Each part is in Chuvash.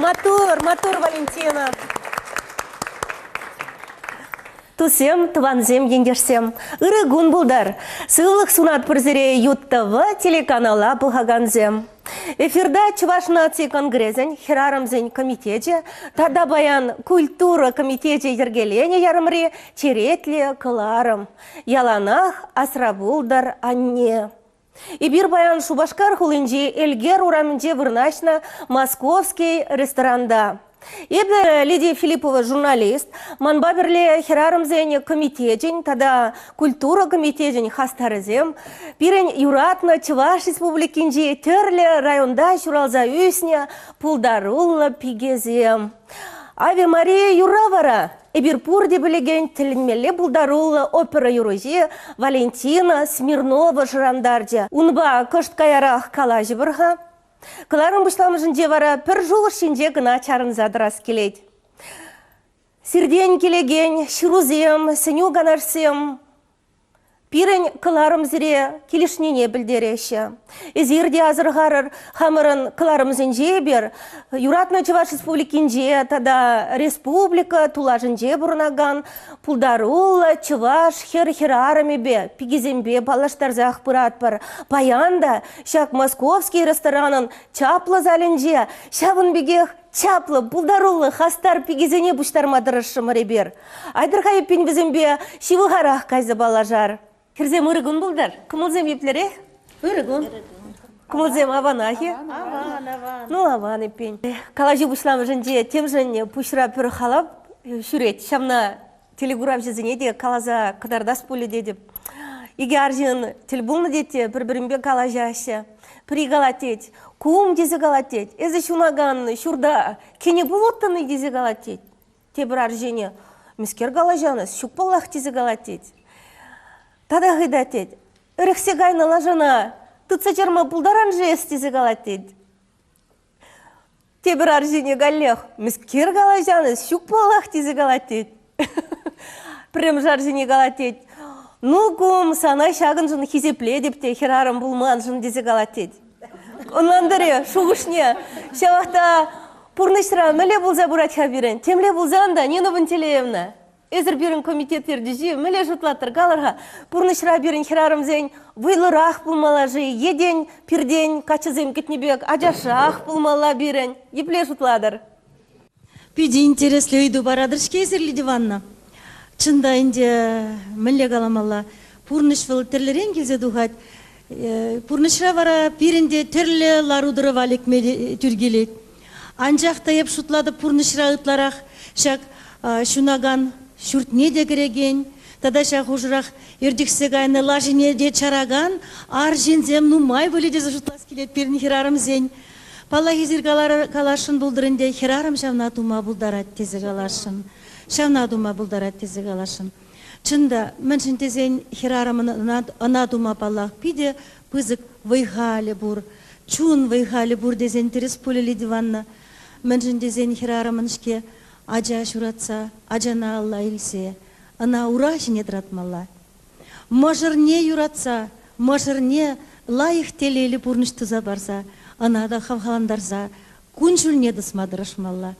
Матур, матур, Валентина. Туссем, тӑвансем, ентешсем, ырӑ кун пултӑр. Сывлӑх сунатпӑр сире Ют ТВ телеканала пӑхакансем. Эфирта Чӑваш наци конгресӗн хӗрарӑмсен комитечӗ тата паян культура комитечӗ йӗркеленӗ ярӑмри черетлӗ кӑларӑм. Яланах асра пултӑр анне. Эпир паян Шупашкар хулинчи Эльгер урамӗнче вырнаҫнӑ Московский ресторанта. Эпӗ Лидия Филиппова журналист. Манпа пӗрле хӗрарӑмсен комитечӗн тата культура комитечӗн хастарӗсем пирӗн юратнӑ Чӑваш Республикинчи тӗрлӗ районта ҫуралса ӳснӗ пултаруллӑ пикесем. Аве Мария юрра вара Эпир пурте пӗлекен тӗлӗнмелле пултаруллӑ опера юрӑҫи Валентина Смирнова шӑрантарчӗ. Унпа кӑшт каярах калаҫӑпӑр-ха. Кӑларӑм пуҫламӑшӗнче вара пӗр шухӑш ҫинче кӑна чарӑнса тӑрас килет. Сиртен килекен ҫырусем, сӗнӳ-канашсем. Пирӗн кӑларӑм сире килӗшнине пӗлтереҫҫӗ. Эсир те асӑрхарӑр, хамӑрӑн кӑларӑмсенче эпир юратнӑ Чӑваш Республикинче тата республика тулашӗнче пурӑнакан пултаруллӑ чӑваш хӗр-хӗрарӑмӗпе, пикисемпе паллаштарсах пыратпӑр. Паян та ҫак Московский ресторанӑн чаплӑ залӗнче ҫавӑн пекех чаплӑ, пултаруллӑ, хастар пикесене пуҫтарма тӑрӑшрӑмӑр эпир. Айтӑр-ха эппин вӗсемпе ҫывӑхарах кайса паллашар. Хӗрсем ырӑ кун пултӑр. Кӑмӑлсем еплерех? Ырӑ кун. Кӑмӑлсем аванах-и? Аван, аван. Ну, аван эппин. Калаҫу пуҫламӑшӗнче темшӗн пуҫра пӗр халап ҫӳрет. Ҫавна телекуравҫӑсене те каласа кӑтартас пулӗ тетӗп. Икӗ арҫын тӗл пулнӑ тет те пӗр-пӗринпе калаҫаҫҫӗ. Пӗри калать тет, кум тесе калать тет, эсӗ ҫунакан ҫурта кӗнӗ пулӑттӑн-и тесе калать тет. Тепӗр арҫынӗ мӗскер калаҫан эс, ҫук паллах тесе калать тет. Татах ыйтать тет, ӗрӗхсе кайнӑ лашана тытса чарма пултаран-ши эс тесе калать тет. Тепӗр арҫынӗ каллех мӗскер калаҫан эс, ҫук паллах тесе калать тет. Пӗрремӗш арҫынӗ калать тет, ну, кум, сана ҫакӑншӑн хисеплетӗп те хӗрарӑм пулманшӑн тесе калать тет. Ӑнлантӑр-и шухӑшне? Ҫавах та пурнӑҫра мӗнле пулса пырать-ха пирӗн? Темле пулсан та, Нина Пантелеевна, эсир пирӗн комитет ертӳҫи, мӗнле шутлаттӑр, калӑр-ха, пурнӑҫра пирӗн хӗрарӑмсен вӑйлӑрах пулмалла-ши е тен, пиртен каччӑсем кӗтнӗ пек ачашрах пулмалла пирӗн? Епле шутлатӑр? Питӗ интереслӗ ыйту паратӑр-ҫке эсир, Лидия Ивановна. Чӑн та ӗнтӗ, мӗнле каламалла, пурнӑҫ вӑл тӗрлӗрен килсе тухать. Пурнӑҫра вара пирӗн те тӗрлӗ лару-тӑрӑва лекме тӳр килет. Анчах та эп шутлатӑп пурнӑҫра ытларах ҫак ҫунакан ҫуртне те кӗрекен тата ҫак хушӑрах иртӗхсе кайнӑ лашине те чаракан арҫынсем нумай пулӗ тесе шутлас килет пирӗн хӗрарӑмсен. Паллах, эсир каласшӑн пултӑр ӗнтӗ, хӗрарӑм ҫавна тума пултарать тесе каласшӑн. Ҫавна тума пултарать тесе каласшӑн. Чӑн та, мӗншӗн тесен хӗрарӑмӑн ӑна тума, паллах, питӗ пысӑк вӑй-халӗ пур. Чун вӑй-халӗ пур тесен тӗрӗс пулӗ, Лидия Ивановна. Мӗншӗн тесен хӗрарӑмӑн-ҫке ача ҫуратса, ачана алла илсе ӑна ура ҫине тӑратмалла. Мӑшӑрне юратса, мӑшӑрне лайӑх телейлӗ пурнӑҫ туса парса, ӑна та хавхалантарса кун-ҫулне тӑсма тӑрӑшмалла.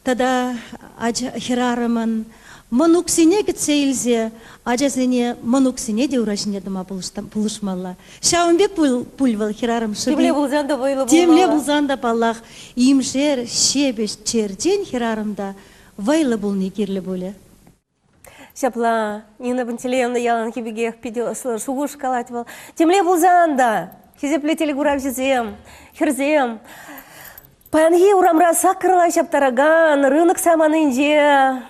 Тата ача хӗрарӑмӑн мӑнуксене кӗтсе илсе ачасене мӑнуксене те ура ҫине тӑма пулӑшмалла. Ҫавӑн пек пуль вӑл хӗрарӑм шӑпи. Темле пулсан та вӑйлӑ пулмалла. Темле пулсан та, паллах, имшер, ҫепӗҫ, черчен хӗрарӑм та вӑйлӑ пулни кирлӗ пулӗ. Ҫапла, Нина Пантелеевна яланхи пекех питӗ ӑслӑ шухӑш калать вӑл. Темле пулсан та, хисеплӗ телекуравҫӑсем, хӗрсем, паянхи урамра саккӑрла ҫаптаракан рынок саманинче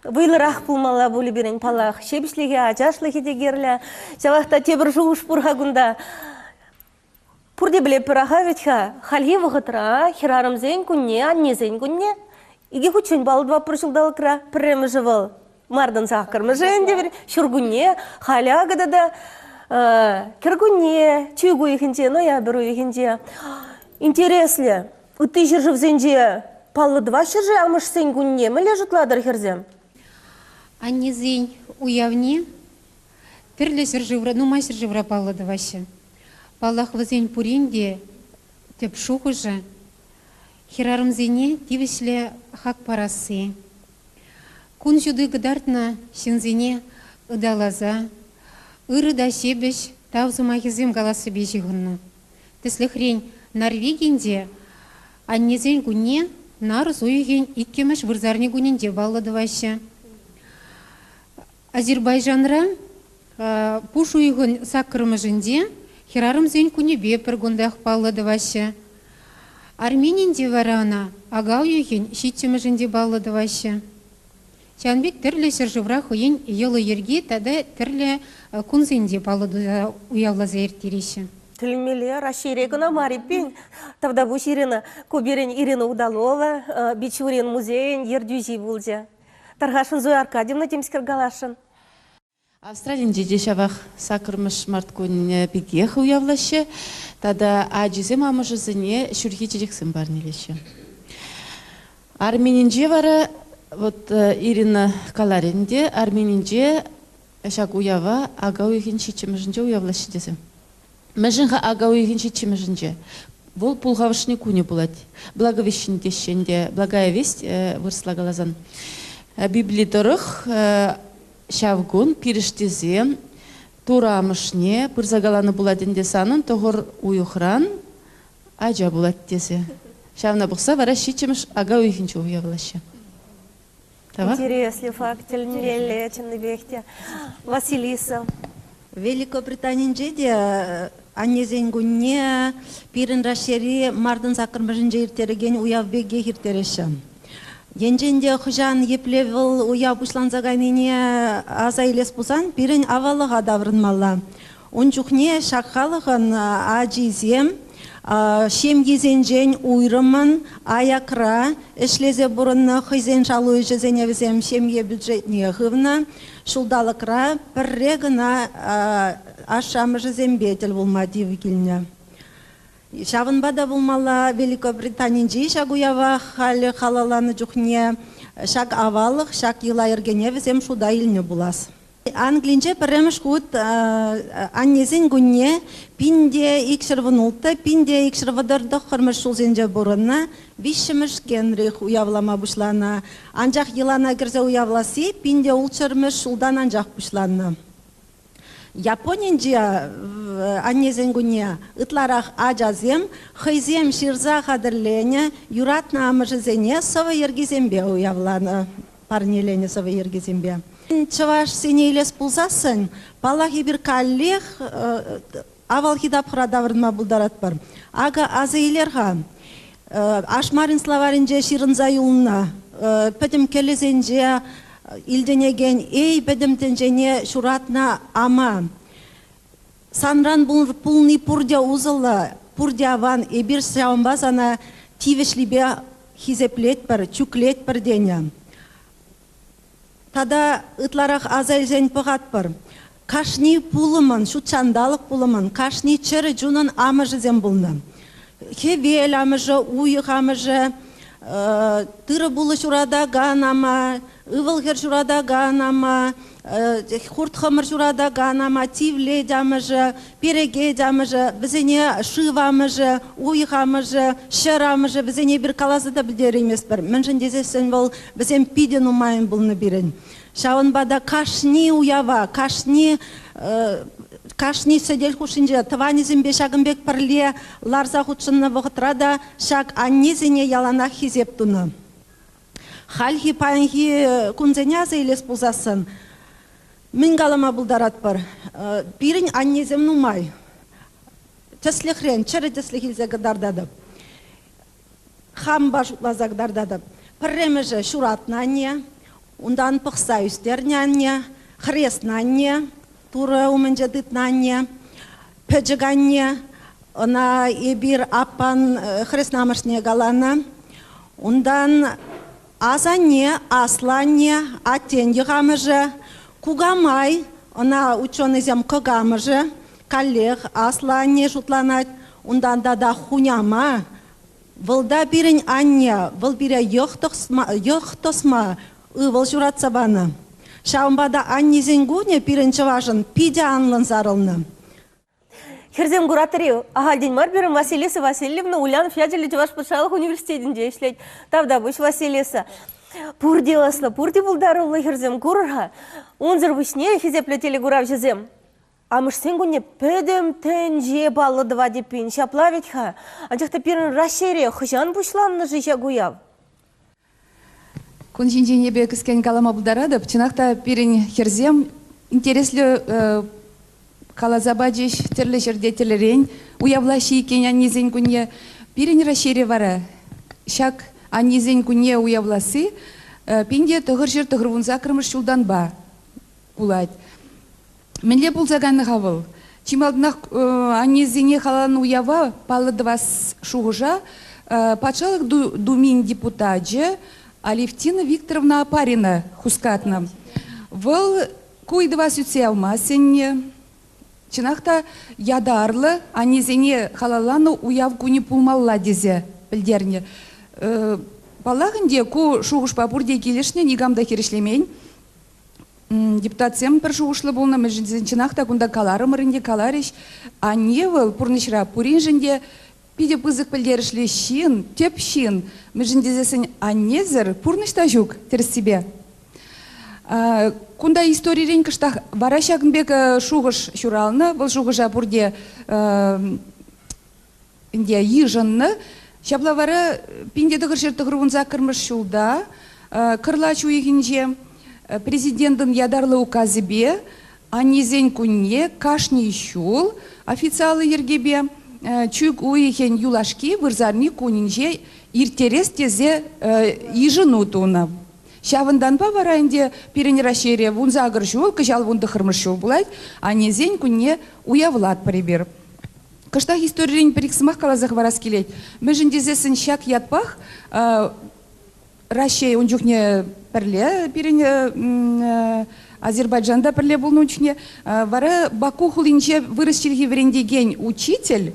вӑйлӑрах пулмалла пулӗ пирӗн, паллах. Ҫепӗҫлӗхӗ, ачашлӑхӗ те кирлӗ. Ҫавах та тепӗр шухӑш пур-ха кунта. Пурте пӗлетпӗр аха вӗт-ха, хальхи вӑхӑтра хӗрарӑмсен кунне, аннесен кунне икӗ хутчен паллӑ тӑватпӑр ҫулталӑкра. Пӗрремӗшӗ вӑл мартӑн саккӑрмӗшӗ ӗнтӗ ҫуркунне, халӗ акӑ тата кӗркунне, чӳк уйӑхӗнче, ноябрь уйӑхӗнче. Интереслӗ, ытти ҫӗршывсенче паллӑ тӑваҫҫӗ-ши амӑшсен кунне? Мӗнле шутлатӑр, хӗрсем? Аннесен уявне Тӗрлӗ ҫӗршывра, нумай ҫӗршывра паллӑ тӑваҫҫӗ. Паллах, вӗсен пурин те тӗп шухӑшӗ хӗрарӑмсене тивӗҫлӗ хак парасси. Кун ҫути кӑтартнӑ ҫынсене ыталаса ырӑ та ҫепӗҫ тав сӑмахӗсем калассипе ҫыхӑннӑ. Тӗслӗхрен, Норвегинче аннесен кунне нарӑс уйӑхӗн иккӗмӗш вырсарни кунӗнче паллӑ тӑваҫҫӗ. Азербайджанра пуш уйӑхӗн саккӑрмӗшӗнче хӗрарӑмсен кунӗпе пӗр кунтах паллӑ тӑваҫҫӗ. Арменинче вара ӑна ака уйӑхӗн ҫиччӗмӗшӗнче паллӑ тӑваҫҫӗ. Ҫавӑн пек тӗрлӗ ҫӗршывра хӑйӗн йӑли-йӗрки тата тӗрлӗ кунсенче паллӑ туса уявласа ирттереҫҫӗ. Тӗлӗнмелле, Раҫҫейре кӑна мар эппин. Тавтапуҫ, Ирина. Ку пирӗн Ирина Удалова, Бичурин музейӗн ертӳҫи пулчӗ. Тархасшӑн Зоя Аркадьевна темскер каласшӑн. Австралинче те ҫавах саккӑрмӗш март кунӗ пекех уявлаҫҫӗ тата ачисем амӑшӗсене ҫурхи чечексем парнелеҫҫӗ. Арменинче вара, вот Ирина каларӗ ӗнтӗ, Арменинче. ҫак уява ака уйӑхӗн ҫиччӗмӗшӗнче уявлаҫҫӗ тесе. Мӗншӗн-ха ака уйӑхӗн ҫиччӗмӗшӗнче? Вӑл пулхавӑшне кунӗ пулать. Благовещени теҫҫӗ ӗнтӗ, благая весть вырӑсла каласан. Библи тӑрӑх ҫав кун пирӗштисем Турӑ амӑшне пырса каланӑ пулать ӗнтӗ санӑн тӑхӑр уйӑхран ача пулать тесе. Ҫавна пӑхса вара ҫиччӗмӗш ака уйӑхӗнче уявлаҫҫӗ. Интереслӗ факт, тӗлӗнмелле чӑннипех те. Василиса. Великобританинче те аннесен кунне пирӗн Раҫҫейри мартӑн саккӑрмӗшӗнче ирттерекен уяв пекех ирттереҫҫӗ. Енчен те хӑҫан епле вӑл уяв пуҫланса кайнине аса илес пулсан пирӗн аваллӑха таврӑнмалла. Ун чухне ҫак халӑхӑн ачисем ҫемйисенчен уйрӑммӑн аякра ӗҫлесе пурӑннӑ, хӑйсен шалу ӗҫӗсене вӗсем ҫемье бюджетне хывнӑ. Ҫулталӑкра пӗрре кӑна ашшӗ-амӑшӗсемпе тӗл пулма тив килнӗ. Ҫавӑнпа та пулмалла Великобританинчи ҫак уява халӗ халалланӑ чухне ҫак аваллӑх, ҫак йӑла-йӗркене вӗсем шута илнӗ пулас. Англинче пӗрремӗш хут аннесен кунне 1216, 1239 ҫулсенче пурӑннӑ виҫҫӗмӗш Генрих уявлама пуҫланӑ. Анчах йӑлана кӗрсе уявласси 1600 ҫултан анчах пуҫланнӑ. Японинче аннесен кунне ытларах ачасем хӑйсем ҫырса хатӗрленӗ юратнӑ амӑшӗсене сӑвӑ йӗркисемпе уявланӑ. парнеленӗ сӑвӑ йӗркисемпе. Чӑвашсене илес пулсассӑн, паллах, эпир каллех авалхи тапхӑра таврӑнма пултаратпӑр. Акӑ аса илер-ха, Ашмарин словарӗнче ҫырӑнса юлнӑ пӗтӗм кӗлӗсенче илтӗнекен «Эй, пӗтӗм тӗнчене ҫуратнӑ ама!» Санран пулни пурте усӑллӑ, пурте аван, эпир ҫавӑнпа сана тивӗҫлипе хисеплетпӗр, чӳклетпӗр тенӗ. Тата ытларах аса илсен пӑхатпӑр. Кашни пулӑмӑн, ҫут ҫанталӑк пулӑмӑн, кашни чӗрӗ чунӑн амӑшӗсем пулнӑ. Хӗвел амӑшӗ, уйӑх амӑшӗ, тырӑ-пулӑ ҫуратакан ама, ывӑл-хӗр ҫуратакан ама, хурт-хӑмӑр ҫуратакан ама, тивлет амӑшӗ, перекет амӑшӗ, вӗсене шыв амӑшӗ, уйӑх амӑшӗ, ҫӗр амӑшӗ, вӗсене эпир каласа та пӗтерейместпӗр. Мӗншӗн тесессӗн вӑл вӗсем питӗ нумайӑн пулнӑ пирӗн. Ҫавӑнпа та кашни уява, кашни кашни сӗтел хушшинче тӑванӗсемпе ҫакӑн пек пӗрле ларса хутшӑннӑ вӑхӑтра та ҫак аннесене яланах хисеп тунӑ. Хальхи паянхи кунсене аса илес пулсассӑн мӗн калама пултаратпӑр? Пирӗн аннесем нумай. Тӗслӗхрен, чӗрӗ тӗслӗх илсе кӑтартатӑп. Хампа шутласа кӑтартатӑп. Пӗрремӗшӗ ҫуратнӑ анне, унтан пӑхса ӳстернӗ анне, хреснӑ анне, Турӑ умӗнче тытнӑ анне, пӗчӗк анне, ӑна эпир аппан хреснамӑшне каланӑ. Унтан асанне, аслӑ анне, аттен йӑхамӑшӗ, кукамай, ӑна ученӑйсем кӑкамӑшӗ, каллех аслӑ анне шутланать. Унтан тата хуняма, вӑл та пирӗн анне, вӑл пире йӑх тӑсма, ывӑл ҫуратса панӑ. Ҫавӑнпа та аннесен кунӗ пирӗн чӑвашӑн питӗ анлӑн сарӑлнӑ. Хӗрсем куратӑр-и? Ахальтен мар пирӗн Василиса Васильевна Ульянов ячӗллӗ Чӑваш патшалӑх университетӗнче ӗҫлет. Тавтапуҫ, Василиса. Пурте ӑслӑ, пурте пултаруллӑ хӗрсем курӑр-ха. Унсӑр пуҫне, хисеплӗ телекуравҫӑсем, Амӑшсен кунне пӗтӗм тӗнче паллӑ тӑвать эппин, ҫапла вӗт-ха. Анчах та пирӗн Раҫҫейре хӑҫан пуҫланнӑ-ши ҫак уяв? Кун ҫинчен эпӗ кӗскен калама пултаратӑп. Чӑнах та пирӗн хӗрсем интереслӗ каласа пачӗҫ тӗрлӗ ҫӗрте тӗрлӗрен уявлаҫҫӗ иккен аннесен кунне. Пирӗн Раҫҫейре вара ҫак аннесен кунне уявласси 1998 ҫултанпа пулать. Мӗнле пулса кайнӑ-ха вӑл? Чи малтанах аннесене халалланӑ уява паллӑ тӑвас шухӑша Патшалӑх Думин депутачӗ Алевтина Викторовна Апарина хускатнӑ. Вӑл ку ыйтӑва сӳтсе явма сӗннӗ. Чӑнах та ятарлӑ аннесене халалланӑ уяв кунӗ пулмалла тесе пӗлтернӗ. Паллах ӗнтӗ, ку шухӑшпа пурте килӗшнӗ, никам та хирӗҫлемен. Депутатсем пӗр шухӑшлӑ пулнӑ, мӗншӗн тесен чӑнах та кунта каларӑмӑр ӗнтӗ, каларӗҫ. Анне вӑл пурнӑҫра пуриншӗн те питӗ пысӑк пӗлтерӗшлӗ ҫын, тӗп ҫын. Мӗншӗн тесессӗн аннесӗр пурнӑҫ та ҫук, тӗрӗссипе. Кунта историрен кӑштах вара ҫакӑн пек шухӑш ҫуралнӑ. Вӑл шухӑша пурте ӗнтӗ йышӑннӑ. Ҫапла вара 1998 ҫулта кӑрлач уйӑхӗнче президентӑн ятарлӑ указӗпе Аннесен кунне кашни ҫул официаллӑ йӗркепе чӳк уйӑхӗн юлашки вырсарни кунӗнче ирттерес тесе йышӑну тунӑ. Ҫавӑнтанпа вара ӗнтӗ пирӗн Раҫҫейре 18 ҫул, кӑҫал 19-мӗш ҫул пулать, Аннесен кунне уявлатпӑр эпир. Кӑштах историрен пӗр-ик сӑмах каласа хӑварас килет. Мӗншӗн тесессӗн ҫак ятпах Раҫҫей ун чухне пӗрле пирӗн Азербайджанта пӗрле пулнӑ ун чухне вара Баку хулинче вырӑс чӗлхи вӗрентекен учитель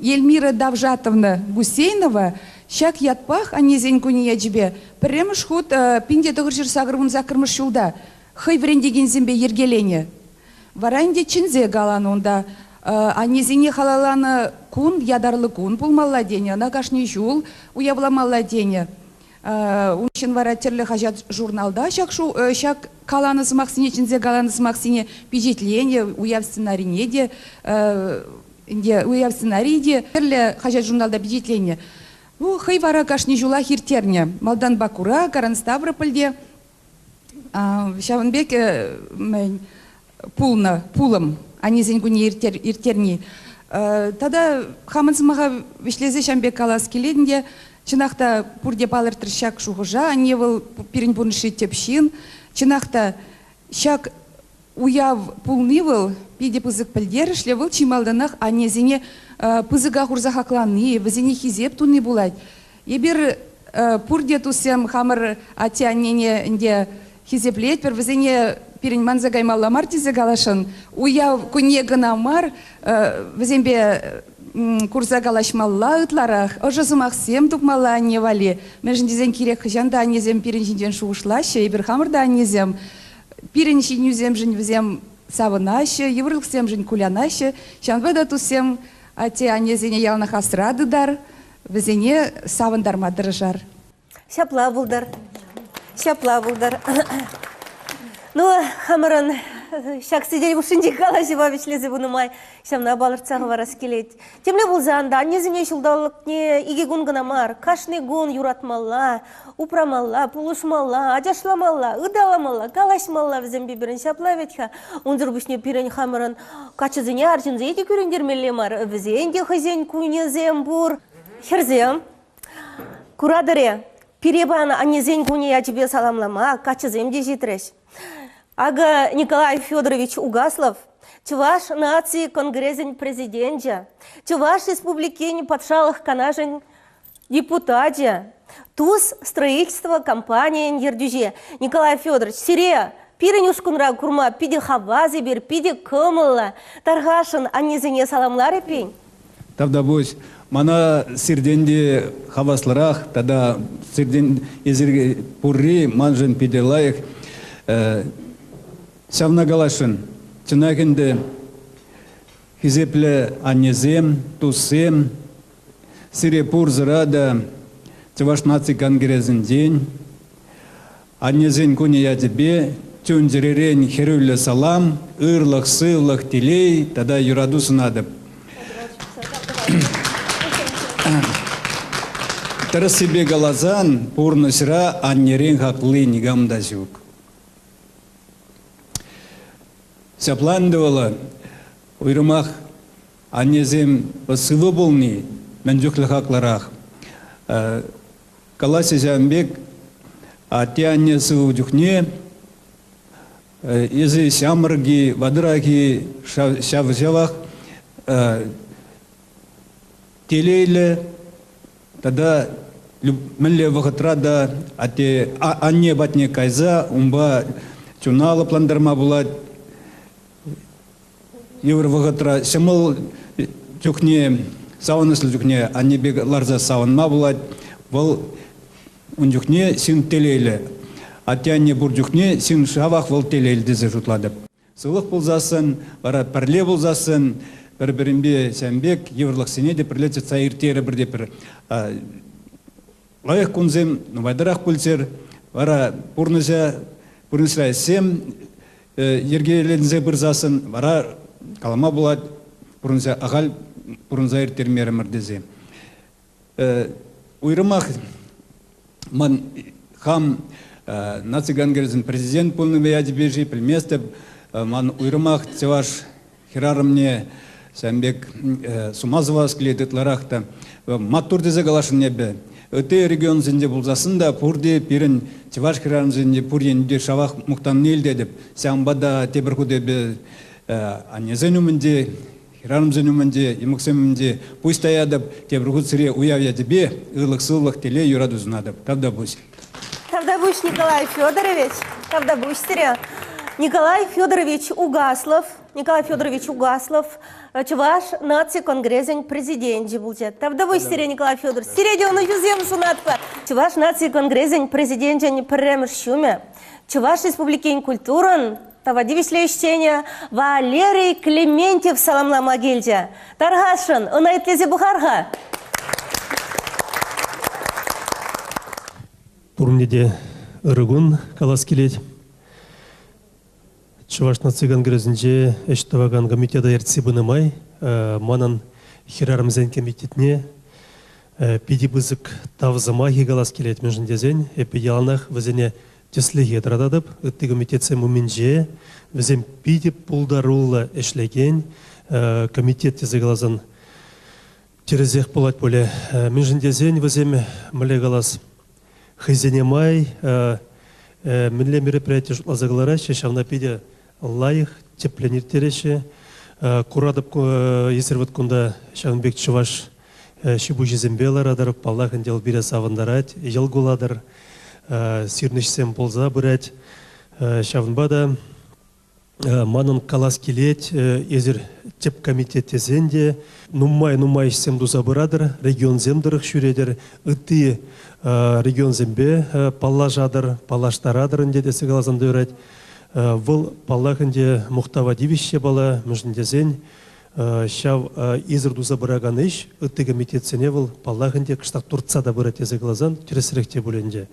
Эльмира Давжатовна Гусейнова ҫак ятпах Аннесен кунӗ ячӗпе пӗрремӗш хут 1988 ҫулта хӑй вӗрентекенсемпе йӗркеленӗ. Вара ӗнтӗ чӗнсе каланӑ унта аннесене халалланӑ кун ятарлӑ кун пулмалла тенӗ, ӑна кашни ҫул уявламалла тенӗ. Ун ҫын вара тӗрлӗ хаҫат-журналта ҫак ҫак каланӑ сӑмахсене, чӗнсе каланӑ сӑмахсене пичетленӗ, уяв сценарине те ӗнтӗ уяв сценарийӗ те тӗрлӗ хаҫат-журналта пичетленнӗ. Ну, хӑй вара кашни ҫулах ирттернӗ. Малтан Бакура, каран Ставропольте Ҫавӑн пек мӗн пулнӑ пулӑм аннесен кунне ирттерни. Тата хамӑн сӑмаха вӗҫлесе ҫавӑн пек калас килет ӗнтӗ. Чӑнах та пурте палӑртрӗҫ ҫак шухӑша. Анне вӑл пирӗн пурнӑҫри тӗп ҫын. Чӑнах та ҫак уяв пулни вӑл питӗ пысӑк пӗлтерӗшлӗ. Вӑл чи малтанах аннесене пысӑка хурса хаклани, вӗсене хисеп туни пулать. Эпир пурте туссем хамӑр атте-аннене ӗнтӗ хисеплетпӗр, вӗсене пирӗн манса каймалла мар тесе каласшӑн. Уяв кунне кӑна мар, вӗсемпе курса калаҫмалла ытларах, ӑшӑ сӑмахсем тупмалла анне валли. Мӗншӗн тесен кирек хӑҫан та аннесем пирӗн ҫинчен шухӑшлаҫҫӗ, эпир хамӑр та аннесем. Пирӗн ҫитӗнӳсемшӗн вӗсем савӑнаҫҫӗ, йывӑрлӑхсемшӗн кулянаҫҫӗ. Ҫавӑнпа та туссем атте-аннесене яланах асра тытар, вӗсене савӑнтарма тӑрӑшар. Ҫапла пултӑр. Ҫапла пултӑр. Ну, хамӑрӑн ҫак сӗтел хушшинчи калаҫӑва вӗҫлесе пынӑ май ҫавна палӑртса хӑварас килет. Темле пулсан та аннесене ҫулталӑкне икӗ кун кӑна мар, кашни кун юратмалла, упрамалла, пулӑшмалла, ачашламалла, ыталамалла, калаҫмалла вӗсемпе пирӗн ҫапла вӗт-ха. Унсӑр пуҫне пирӗн хамӑрӑн каччӑсене арҫынсене те кӳрентермелле мар, вӗсен те хӑйсен кунӗсем пур. Хӗрсем, куратӑр-и, пире панӑ аннесен кунӗ ячӗпе саламлама каччӑсем те ҫитрӗҫ. Акӑ Николай Федорович Угаслов, Чӑваш наци конгресӗн президенчӗ, Чӑваш Республикин Патшалӑх Канашӗн депутачӗ, Тус строительство компанийӗн ертӳҫи Николай Федорович, сире пирӗн ушкӑнра курма питӗ хавас эпир, питӗ кӑмӑллӑ. Тархасшӑн аннесене саламлар эппин. Тавтапуҫ. Мана сиртен те хаваслӑрах тата сиртен эсир пурри маншӑн питӗ лайӑх. Ҫавна каласшӑн. Чӑнах ӗнтӗ хисеплӗ аннесем, туссем, сире пурсӑра та Чӑваш наци конгресӗнчен Аннесен кунӗ ячӗпе чун-чӗререн хӗрӳллӗ салам, ырлӑх, сывлӑх, телей тата юрату сунатӑп. Тӗрӗссипе каласан, пурнӑҫра аннерен хакли никам та ҫук. Ҫапла ӗнтӗ вӑл уйрӑмах аннесем сывӑ пулни мӗн чухлӗ хаклӑрах. Калаҫҫӗ ҫавӑн пек, атте-анне сывӑ чухне эсӗ ҫамрӑк-и, ватӑрах-и, ҫав-ҫавах телейлӗ тата мӗнле вӑхӑтра та атте анне патне кайса унпа чуна лӑплантарма пулать. Йывӑр вӑхӑтра ҫӑмӑл чухне, савӑнӑҫлӑ чухне анне пек ларса савӑнма пулать. Вӑл ун чухне ҫын телейлӗ. Атте-анне пур чухне ҫын шавах вӑл телейлӗ тесе шутлатӑп. Сывлӑх пулсассӑн, вара пӗрле пулсассӑн, пӗр-пӗринпе ҫавӑн пек йывӑрлӑхсене те пӗрле чӑтса ирттерӗпӗр те пӗр лайӑх кунсем нумайтарах пулччӑр. Вара пурнӑҫа пурнӑҫра ӗҫсем йӗркеленсе пырсассӑн вара калама пулать пурӑнса ахаль пурӑнса ирттермерӗмӗр тесе. Уйрӑмах ман хам наци конгресӗн президент пулнӑ ячӗпе-ши пӗлместӗп. Ман уйрӑмах чӑваш хӗрарӑмне ҫавӑн пек сума сӑвас килет ытларах та. Маттур тесе каласшӑн эпӗ. Ытти регионсенче пулсассӑн та пурте пирӗн чӑваш хӗрарӑмсенче пур енӗпе шавах мухтанни илтетӗп. Ҫавӑнпа та тепӗр хут эпӗ аннесен умӗнче Хӗрарӑмсен умӗнче, йӑмӑксем умӗнче пуҫ таятӑп, тепӗр хут сире уяв ячӗпе ырлӑх-сывлӑх, телей, юрату сунатӑп. Тавтапуҫ. Тавтапуҫ, Николай Федорович. Тавтапуҫ сире. Николай Федорович Угаслов, Николай Федорович Угаслов Чӑваш наци конгресӗн президенчӗ пулчӗ. Тавтапуҫ сире, Николай Федорович. Сире те ӑнӑҫусем сунатпӑр. Чӑваш наци конгресӗн президенчӗн пӗрремӗш ҫумӗ, Чӑваш Республикин культурӑн тава тивӗҫлӗ ӗҫченӗ Валерий Клементьев саламлама килчӗ. Тархасшӑн, ӑна итлесе пӑхар-ха. Пурне те ырӑ кун калас килет. Чӑваш наци конгресӗнче ӗҫ тӑвакан комитета ертсе пынӑ май манӑн хӗрарӑмсен комитетне питӗ пысӑк тав сӑмахӗ калас килет, мӗншӗн тесен эпӗ яланах вӗсене тӗслӗхе тӑрататӑп. Ытти комитетсем умӗнче вӗсем питӗ пултаруллӑ ӗҫлекен комитет тесе каласан тӗрӗсех пулать пулӗ. Мӗншӗн тесен вӗсем, мӗнле калас, хӑйсене май мӗнле мероприяти шутласа кӑлараҫҫӗ, ҫавна питӗ лайӑх, тӗплӗн ирттереҫҫӗ. Куратӑп, эсир вот кунта ҫавӑн пек чӑваш ҫи-пуҫӗсемпе ларатӑр. Паллах ӗнтӗ, вӑл пире савӑнтарать, йӑл кулатӑр, сирнӗҫсем пулса пырать. Ҫавӑнпа та манӑн калас килет, эсир тӗп комитет тесен те нумай-нумай ӗҫсем туса пыратӑр, регионсем тӑрӑх ҫӳретӗр, ытти регионсемпе паллашатӑр, паллаштаратӑр ӗнтӗ тесе каласан та юрать. Вӑл, паллах ӗнтӗ, мухтава тивӗҫ япала, мӗншӗн тесен ҫав эсир туса пыракан ӗҫ ытти комитетсене вӑл, паллах ӗнтӗ, кӑштах туртса та пырать тесе каласан тӗрӗсрех те пуль ӗнтӗ.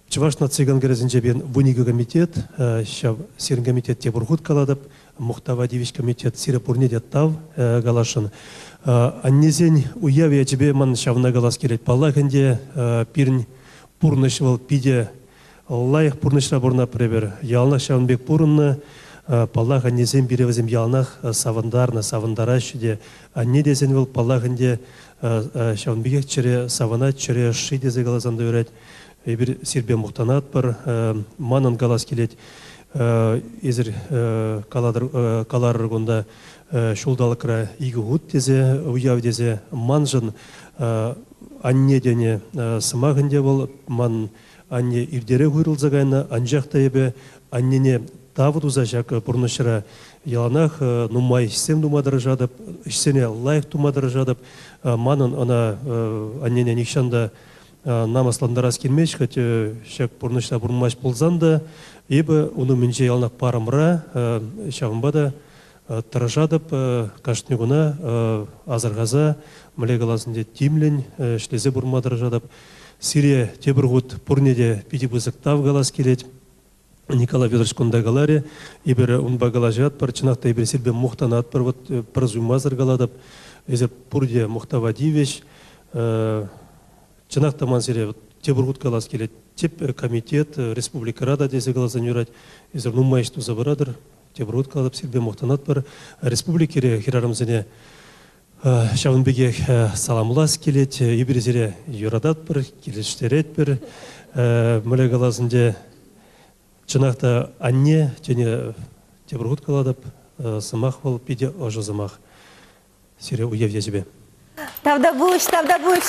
Чӑваш наци конгресӗнче пирӗн 12 комитет, ҫав сирӗн комитет тепӗр хут калатӑп, мухтава тивӗҫ комитет сире пурне те тав каласшӑн. Аннесен уяв ячӗпе ман ҫавна калас килет. Паллах ӗнтӗ, пирӗн пурнӑҫ вӑл питӗ лайӑх пурнӑҫра пурӑнатпӑр эпир. Яланах ҫавӑн пек пурӑннӑ. Паллах, аннесем пире вӗсем яланах савӑнтарнӑ, савӑнтараҫҫӗ те. Анне тесен вӑл, паллах ӗнтӗ, ҫавӑн пекех чӗре савӑнать, чӗре ӑшши тесе каласан та юрать. Эпир сирпе мухтанатпӑр. Манӑн калас килет, эсир калатӑр, каларӑр кунта ҫулталӑкра икӗ хут тесе, уяв тесе. Маншӑн анне тенӗ сӑмах ӗнтӗ вӑл. Ман анне иртерех уйрӑлса кайнӑ, анчах та эпӗ аннене тав туса ҫак пурнӑҫра яланах нумай ӗҫсем тума тӑрӑшатӑп, ӗҫсене лайӑх тума тӑрӑшатӑп. Манӑн ӑна аннене нихҫан та намӑслантарас килмест, хоть ҫак пурнӑҫра пурӑнмасть пулсан та, эпӗ ун умӗнче яланах парӑмра, ҫавӑнпа та тӑрӑшатӑп кашни куна асӑрхаса, мӗнле калас ӗнтӗ, тимлӗн ӗҫлесе пурӑнма тӑрӑшатӑп. Сире тепӗр хут пурне те питӗ пысӑк тав калас килет. Николай Федорович кунта каларӗ, эпир унпа калаҫатпӑр, чӑнах та эпир сирпе мухтанатпӑр, вот пӗр суймасӑр калатӑп, эсир пурте мухтава тивӗҫ. Чӑнах та ман сире тепӗр хут калас килет, тӗп комитет республикӑра та тесе каласан юрать, эсир нумай ӗҫ туса пыратӑр, тепӗр хут калатӑп, сирпе мухтанатпӑр. Республикӑри хӗрарӑмсене ҫавӑн пекех саламлас килет. Эпир сире юрататпӑр, килӗштеретпӗр. Мӗнле калас ӗнтӗ, чӑнах та анне тени тепӗр хут калатӑп, сӑмах вӑл питӗ ӑшӑ сӑмах. Сире уяв ячӗпе. Тавтапуҫ, тавтапуҫ.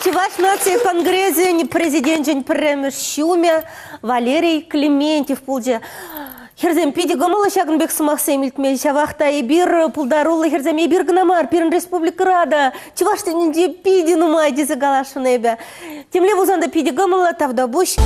Чӑваш наци конгресӗн президенчӗн пӗрремӗш ҫумӗ Валерий Клементьев пулчӗ. Хӗрсем, питӗ кӑмӑллӑ ҫакӑн пек сӑмахсем илтме. Ҫавах та эпир пултаруллӑ хӗрсем, эпир кӑна мар, пирӗн республикӑра та чӑваш тӗнӗнче питӗ нумай тесе каласшӑн эпӗ. Темле пулсан та питӗ кӑмӑллӑ, тавтапуҫ.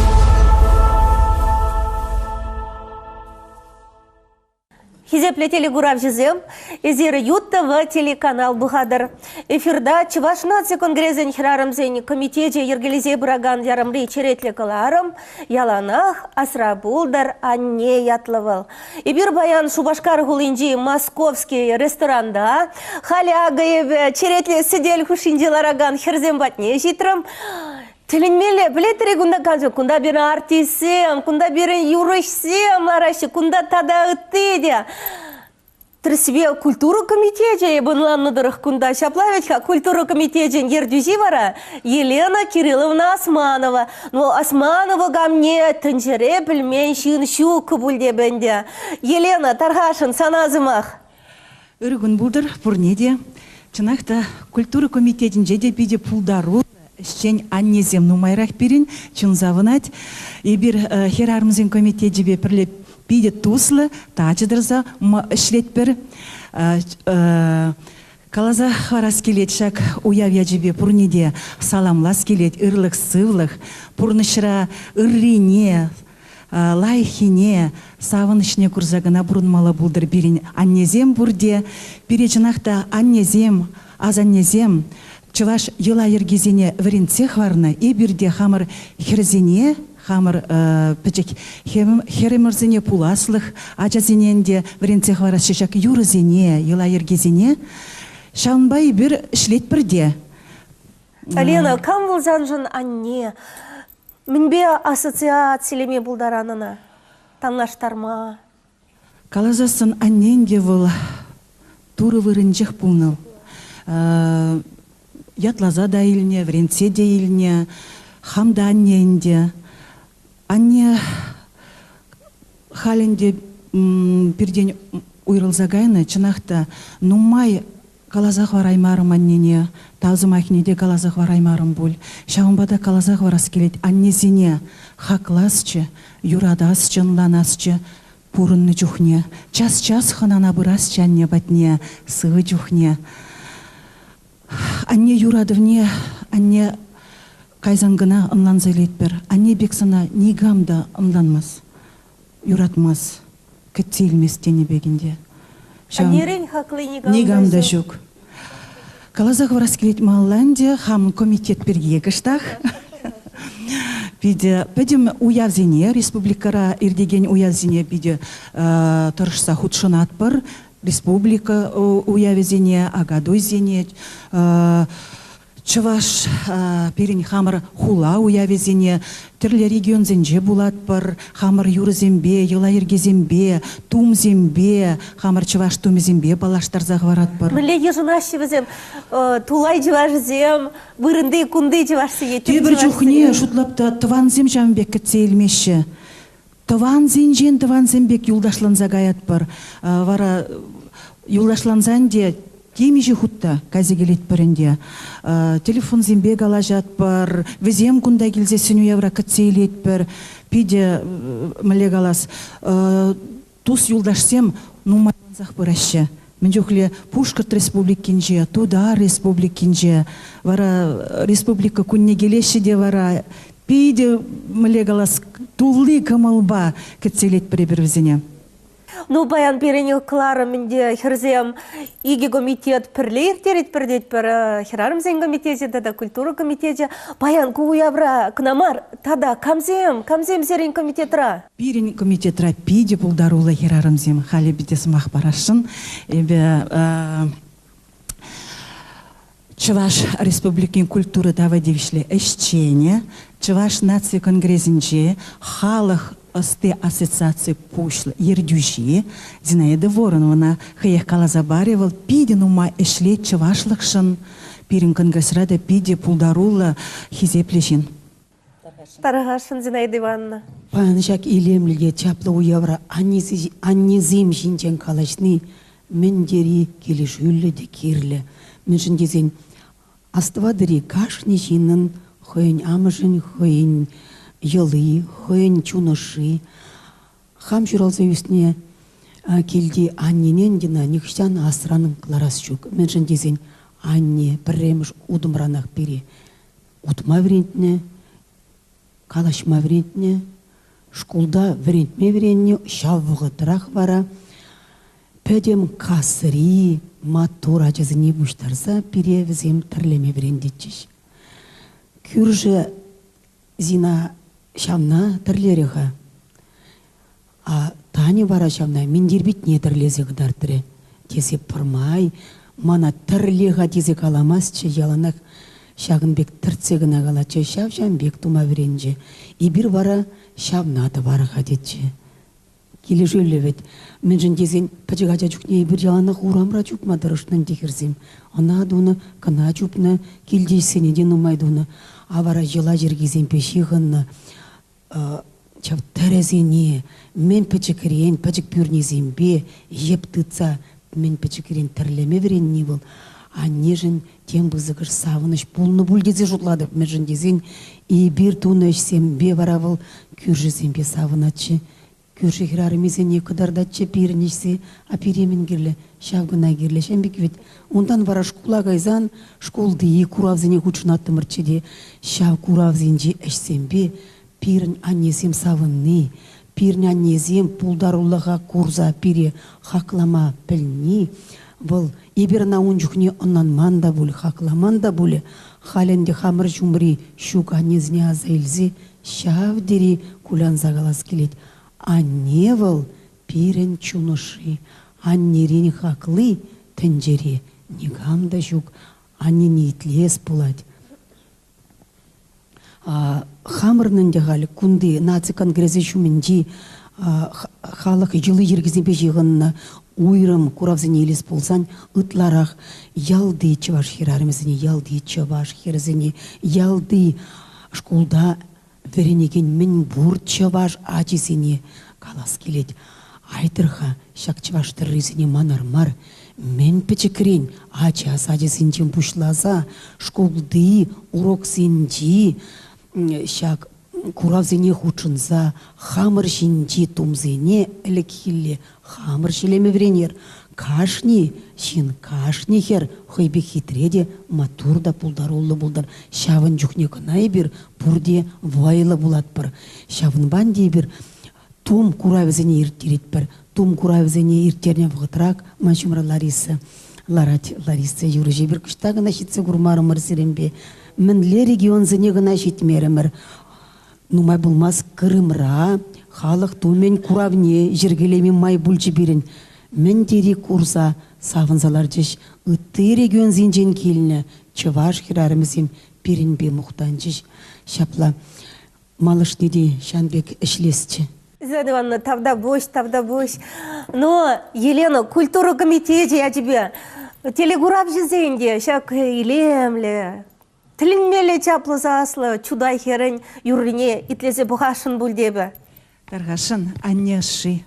Хисеплӗ телекуравҫӑсем, эсир Ют ТВ телеканал пӑхатӑр. Эфирта Чӑваш наци конгресӗн хӗрарӑмсен комитечӗ йӗркелесе пыракан ярӑмри черетлӗ кӑларӑм Яланах асра пултӑр анне ятлӑ вӑл. Эпир паян Шупашкар хулинчи Московский ресторанта. Халӗ акӑ эпӗ черетлӗ сӗтел хушшинче ларакан хӗрсем патне ҫитрӗм. Тӗлӗнмелле, пӗлетӗр-и кунта камсем? Кунта пирӗн артистсем, кунта пирӗн юрӑҫсем лараҫҫӗ, кунта тата ытти те. Тӗрӗссипе культура комитечӗ эпӗ ӑнланнӑ тӑрӑх кунта ҫапла вӗт-ха культура комитечӗн ертӳҫи вара Елена Кирилловна Османова. Ну, Османова камне тӗнчере пӗлмен ҫын ҫук пуль теп ӗнтӗ. Елена, тархасшӑн, сана сӑмах. Ырӑ кун пултӑр пурне те. Чӑнах та, культура комитетӗнче те питӗ пултаруллӑ ӗҫчен аннесем нумайрах пирӗн, чун савӑнать. Эпир хӗрарӑмсен комитечӗпе пӗрле питӗ туслӑ, тачӑ тӑрса ӗҫлетпӗр. Каласа хӑварас килет ҫак уяв ячӗпе пурне те саламлас килет, ырлӑх-сывлӑх, пурнӑҫра ыррине, лайӑххине, савӑнӑҫне курса кӑна пурӑнмалла пултӑр пирӗн аннесем пурте. Пире чӑнах та аннесем, асаннесем чӑваш йӑла-йӗркисене вӗрентсе хӑварнӑ. Эпир те хамӑр хӗрсене, хамӑр пӗчӗк хӗрӗмӗрсене пуласлӑх ачасене ӗнтӗ вӗрентсе хӑварасчӗ ҫак юрӑсене, йӑла-йӗркесене. Ҫавӑнпа эпир ӗҫлетпӗр те. Лена, кам вӑл саншӑн анне? Мӗнпе ассоциацилеме пултаран ӑна? Танлаштарма? Каласассӑн аннен те вӑл Турӑ вырӑнчех пулнӑ. Ятласа та илнӗ, вӗрентсе те илнӗ. Хам та анне ӗнтӗ. Анне халь ӗнтӗ пиртен уйрӑлса кайнӑ. Чӑнах та нумай Каласа хӑвараймарӑм аннене, тав сӑмахне те каласа хӑвараймарӑм пуль. Ҫавӑнпа та каласа хӑварас килет, аннесене хакласчӗ, юратасчӗ, ӑнланасчӗ пурӑннӑ чухне. Час-час хӑнана пырасчӗ анне патне, сывӑ чухне. Анне юратӑвне анне кайсан кӑна ӑнланса илетпӗр. Анне пек сана никам та ӑнланмасть. юратмасть, кӗтсе илмест тенӗ пек ӗнтӗ. Аннерен хакли никам, никам та ҫук. Каласа хӑварас килет малалла ӗнтӗ, хам комитет пирки кӑштах. Питӗ пӗтӗм уявсене, республикӑра иртекен уявсене питӗ тӑрӑшса хутшӑнатпӑр. Республика уявӗсене, Акатуйсене, Чӑваш пирӗн хамӑр хула уявӗсене тӗрлӗ регионсенче пулатпӑр, хамӑр юрӑсемпе, йӑла-йӗркесемпе, тумсемпе, хамӑр чӑваш тумӗсемпе паллаштарса хӑваратпӑр. Мӗнле йышӑнаҫҫӗ вӗсем тулай чӑвашӗсем, вырӑнти, кунти чӑвашсене? Тепӗр чухне шутлап та тӑвансем ҫавӑн пек кӗтсе илмеҫҫӗ. Тӑвансенчен тӑвансем пек юлташланса каятпӑр. Вара юлташлансан те темиҫе хут та кайса килетпӗр ӗнтӗ. Телефонсемпе калаҫатпӑр, вӗсем кунта килсессӗн уявра кӗтсе илетпӗр. Питӗ, мӗнле калас, тус-юлташсем нумайлансах пыраҫҫӗ. Мӗн чухлӗ Пушкӑрт Республикинче, Тутар Республикинче вара республика кунне килеҫҫӗ те вара питӗ, мӗнле калас, тулли кӑмӑлпа кӗтсе илетпӗр эпир вӗсене. Ну, паян пирӗн кӑларӑм ӗнтӗ хӗрсем икӗ комитет пӗрле ирттеретпӗр тетпӗр. Хӗрарӑмсен комитечӗ тата культура комитечӗ. Паян ку уявра кӑна мар, тата камсем, камсем сирӗн комитетра? Пирӗн комитетра питӗ пултаруллӑ хӗрарӑмсем. Халӗ питӗ сӑмах парасшӑн. Эпӗ Чӑваш Республикин культура тава тивӗҫлӗ ӗҫченӗ, Чӑваш наци конгресӗнче халӑх ӑсти ассоциаци пуҫлӑ ертӳҫи Зинаида Воронована хӑех каласа парӗ. Вӑл питӗ нумай ӗҫлет чӑвашлӑхшӑн. Пирӗн конгресра та питӗ пултаруллӑ, хисеплӗ ҫын. Тархасшӑн, Зинаида Ивановна. Паян ҫак илемлӗ те чаплӑ уявра аннесем ҫинчен калаҫни мӗн тери килӗшӳллӗ те кирлӗ. Мӗншӗн тесен астӑватӑр-и, кашни ҫыннӑн хӑйӗн амӑшӗн хӑйӗн йӑли, хӑйӗн чун ӑшши. Хам ҫуралса ӳснӗ килти аннене ӗнтӗ нихӑҫан асран кӑларас ҫук. Мӗншӗн тесен анне пӗрремӗш утӑмранах пире утма вӗрентнӗ, калаҫма вӗрентнӗ, шкулта вӗрентме вӗреннӗ, ҫав вӑхӑтрах вара пӗтӗм кассӑри маттур ачасене пуҫтарса пире вӗсем тӗрлеме вӗрентетчӗҫ. Кӳршӗ Зина ҫавна тӗрлерӗ-ха. А Таня вара ҫавна минтер питне тӗрлесе кӑтартрӗ тесе пӗрмай мана тӗрле-ха тесе каламастчӗ, яланах ҫакӑн пек тӗртсе кӑна калатчӗ, ҫав-ҫавӑн пек тума вӗренчӗ. Эпир вара ҫавна тӑвар-ха тетчӗ. Килӗшӳллӗ вӗт. Мӗншӗн тесен пӗчӗк ача чухне эпир яланах урамра чупма тӑрӑшнӑ ӗнтӗ хӗрсем. Ӑна тунӑ, кӑна чупнӑ, килти ӗҫсене те нумай тунӑ. А вара йӑла-йӗркесемпе ҫыхӑннӑ ҫав тӗрӗсене мӗн пӗчӗкрен пӗчӗк пӳрнесемпе йӗп тытса мӗн пӗчӗкрен тӗрлеме вӗренни вӑл аннешӗн тем пысӑкӑш савӑнӑҫ пулнӑ пуль тесе шутлатӑп. Мӗншӗн тесен эпир тунӑ ӗҫсемпе вара вӑл кӳршӗсемпе савӑнатчӗ. Кӳршӗ хӗрарӑмӗсене кӑтартатчӗ пирӗн ӗҫсе, а пире мӗн кирлӗ, ҫав кӑна кирлӗ. Ҫавӑн пек вӗт. Унтан вара шкула кайсан шкулти куравсене хутшӑнаттӑмӑрччӗ те ҫав куравсенчи ӗҫсемпе пирӗн аннесем савӑнни, пирӗн аннесем пултарулӑха курса пире хаклама пӗлни, вӑл эпир ӑна ун чухне ӑнланман та пуль, хакламан та пулӗ. Халь ӗнтӗ хамӑр ҫумри ҫук аннесене аса илсе ҫав тери кулянса калас килет. Анне вӑл пирӗн чун ӑшши, аннерен хакли тӗнчере никам та ҫук. Аннене итлес пулать. Хамӑрӑн ӗнтӗ халь кунти наци конгресӗ ҫумӗнчи халӑх йӑли-йӗркисемпе ҫыхӑннӑ уйрӑм куравсене илес пулсан ытларах ялти чӑваш хӗрарӑмӗсене, ялти чӑваш хӗрӗсене, ялти шкулта вӗренекен мӗнпур чӑваш ачисене калас килет. Айтӑр-ха ҫак чӑваш тӗррисене манар мар, мӗн пӗчӗкрен ача сачӗсенчен пуҫласа шкулти уроксенчи ҫак куравсене хутшӑнса хамӑр ҫинчи тумсене ӗлӗкхилле хамӑр ҫӗлеме вӗренер. Кашни ҫын, кашни хӗр хӑй пек хитре те маттур та пултаруллӑ пултӑр. Ҫавӑн чухне кӑна эпир пурте вӑйлӑ пулатпӑр. Ҫавӑнпа ӗнтӗ эпир тум куравӗсене ирттеретпӗр. Тум куравӗсене ирттернӗ вӑхӑтрах ман ҫумра Лариса ларать. Лариса юрӑҫ эпир кӑҫта кӑна ҫитсе курмарӑмӑр сирӗнпе. Мӗнле регионсене кӑна ҫитмерӗмӗр. Нумай пулмасть Крымра халӑх тумӗн куравне йӗркелеме май пулчӗ пирӗн. Мӗн тери курса савӑнса ларчӗҫ. Ытти регионсенчен килнӗ чӑваш хӗрарӑмӗсем пирӗнпе мухтанчӗҫ. Ҫапла малашне те ҫавӑн пек ӗҫлесчӗ. Зинаида Ивановна, тавтапуҫ, тавтапуҫ. Но, Елена, культура комитечӗ ячӗпе телекуравҫӑсен те ҫак илемлӗ, тӗлӗнмелле чаплӑ саслӑ Чутай хӗрӗн юррине итлесе пӑхасшӑн пуль тепӗ. Тархасшӑн, анне ӑшши.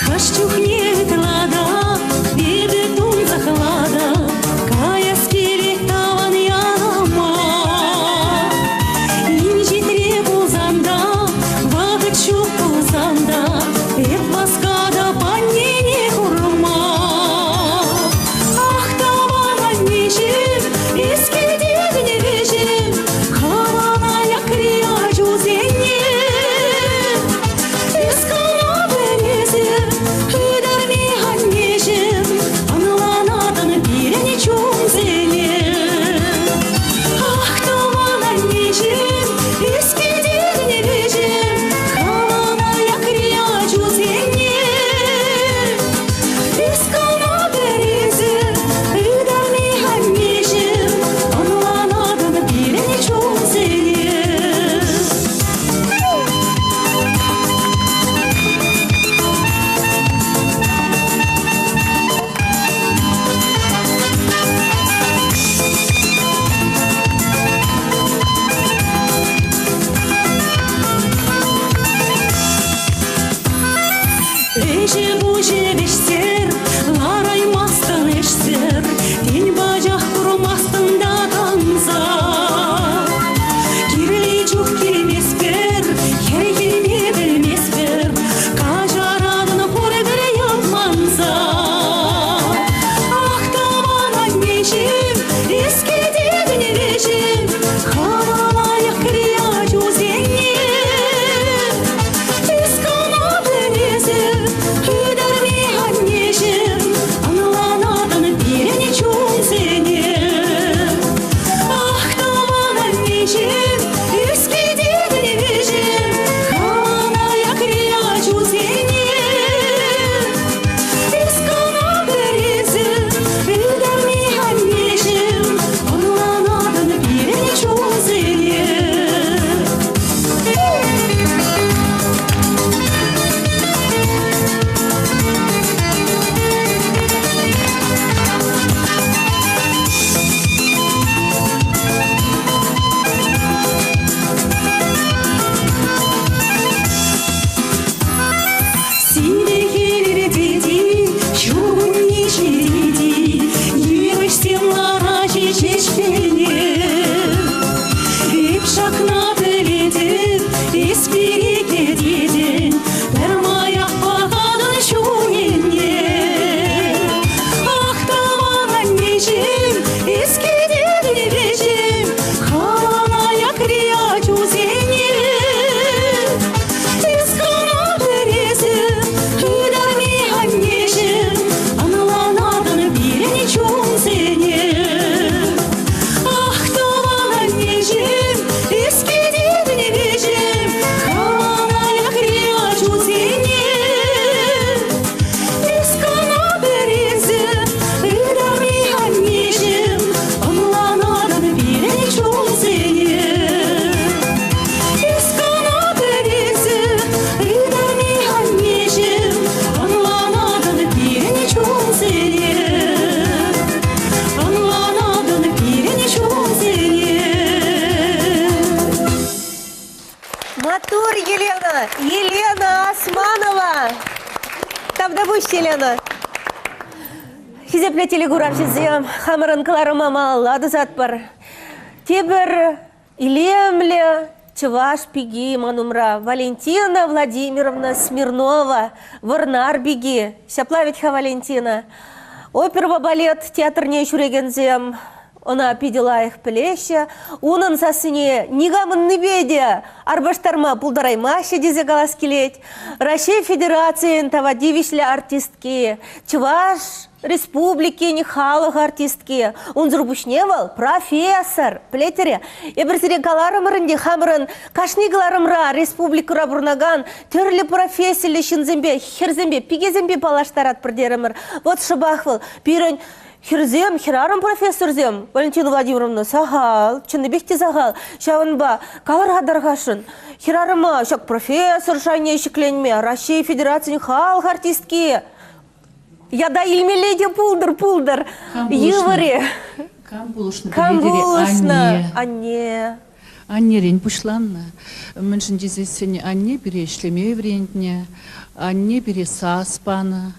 Хӑш чухне ытла та эпӗ тунсӑхлатӑп, каяс килет тӑван ялӑма. Маттур, Елена! Елена Османова! Тавтапуҫ, Елена! Хисеплӗ телекуравҫӑсем, хамӑрӑн кӑларӑма малалла тӑсатпӑр. Тепӗр илемлӗ чӑваш пики ман умра Валентина Владимировна Смирнова, Вӑрнар пики. Ҫапла вӗт-ха, Валентина. Оперӑпа балет театрне ҫӳрекенсем ӑна питӗ лайӑх пӗлеҫҫӗ. Унӑн сассине никамӑннипе те арпаштарма пултараймаҫҫӗ тесе калас килет. Раҫҫей Федерацийӗн тава тивӗҫлӗ артистки, Чӑваш Республикин халӑх артистки. Унсӑр пуҫне вӑл профессор. Пӗлетӗр-и? Эпир сире каларӑмӑр ӗнтӗ хамӑрӑн кашни кӑларӑмра республикӑра пурӑнакан тӗрлӗ профессиллӗ ҫынсемпе, хӗрсемпе, пикесемпе паллаштаратпӑр терӗмӗр. Вот шӑпах вӑл пирӗн хӗрсем, хӗрарӑм профессорсем, Валентина Владимировна, сахал, чӑннипех те сахал. Ҫавӑнпа калӑр-ха тархасшӑн, хӗрарӑма ҫак профессор шайне ҫӗкленме Раҫҫей Федерацийӗн халӑх артистки ята илмелле те пултӑр, пултӑр. Йывӑр-и? Кам пулӑшнӑ? Кам пулӑшнӑ? Анне. Аннерен пуҫланнӑ. Мӗншӗн тесессӗн анне пире ӗҫлеме вӗрентнӗ, анне пире сас панӑ,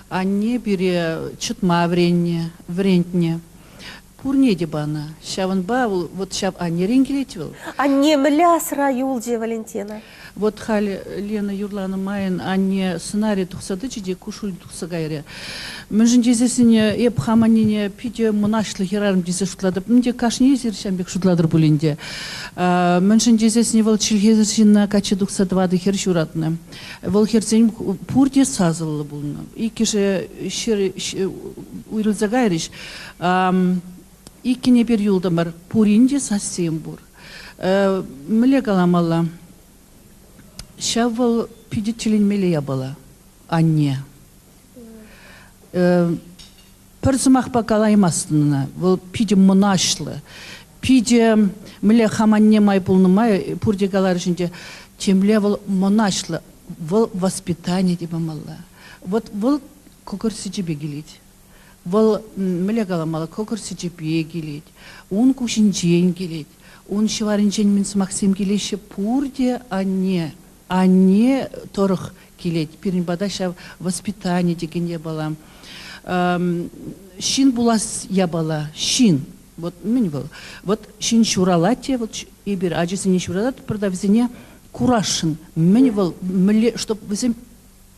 анне пире чӑтма вӗреннӗ, вӗрентнӗ. Пурне те панӑ. Ҫавӑнпа вӑл вот ҫав аннерен килет вӑл. Анне мӗнле асра юлчӗ, Валентина? Вот халь Лена юрланӑ майӑн анне сӑнарӗ тухса тӑчӗ те кушуль тухса кайрӗ. Мӗншӗн тесессӗн эп хам аннене питӗ мӑнаҫлӑ хӗрарӑм тесе шутлатӑп. Ӗнтӗ кашни эсир ҫавӑн пек шутлатӑр пулин те. Мӗншӗн тесессӗн вӑл чӗлхесӗр ҫынна качча тухса тӑватӑ хӗр ҫуратнӑ. Вӑл хӗрсен пурте сасӑллӑ пулнӑ. Иккӗшӗ ҫӗр уйрӑлса кайрӗҫ. Иккӗн эпир юлтӑмӑр. Пурин те сассем пур. Мӗнле каламалла? Ҫав вӑл питӗ тӗлӗнмелле япала. Анне. Пӗр сӑмахпа калаймастӑн ӑна. Вӑл питӗ мӑнаҫлӑ. Питӗ мӗнле хам анне май пулнӑ май пурте каларӗҫ ӗнтӗ, темле вӑл мӑнаҫлӑ. Вӑл воспитани те памалла. Вот вӑл кӑкӑр сӗчӗпе килет. Вӑл мӗнле каламалла, кӑкӑр сӗчӗпе килет, ун куҫӗнчен килет, ун ҫӑварӗнчен мӗн сӑмахсем килеҫҫӗ, пурте анне, анне тӑрӑх килет. Пирӗн пата ҫав воспитани текен япала. Ҫын пулас япала, ҫын. Вот мӗн вӑл? Вот ҫын ҫуралать те, вот эпир ачасене ҫурататпӑр та вӗсене курасшӑн. Мӗн вӑл, мӗнле, чтоб вӗсем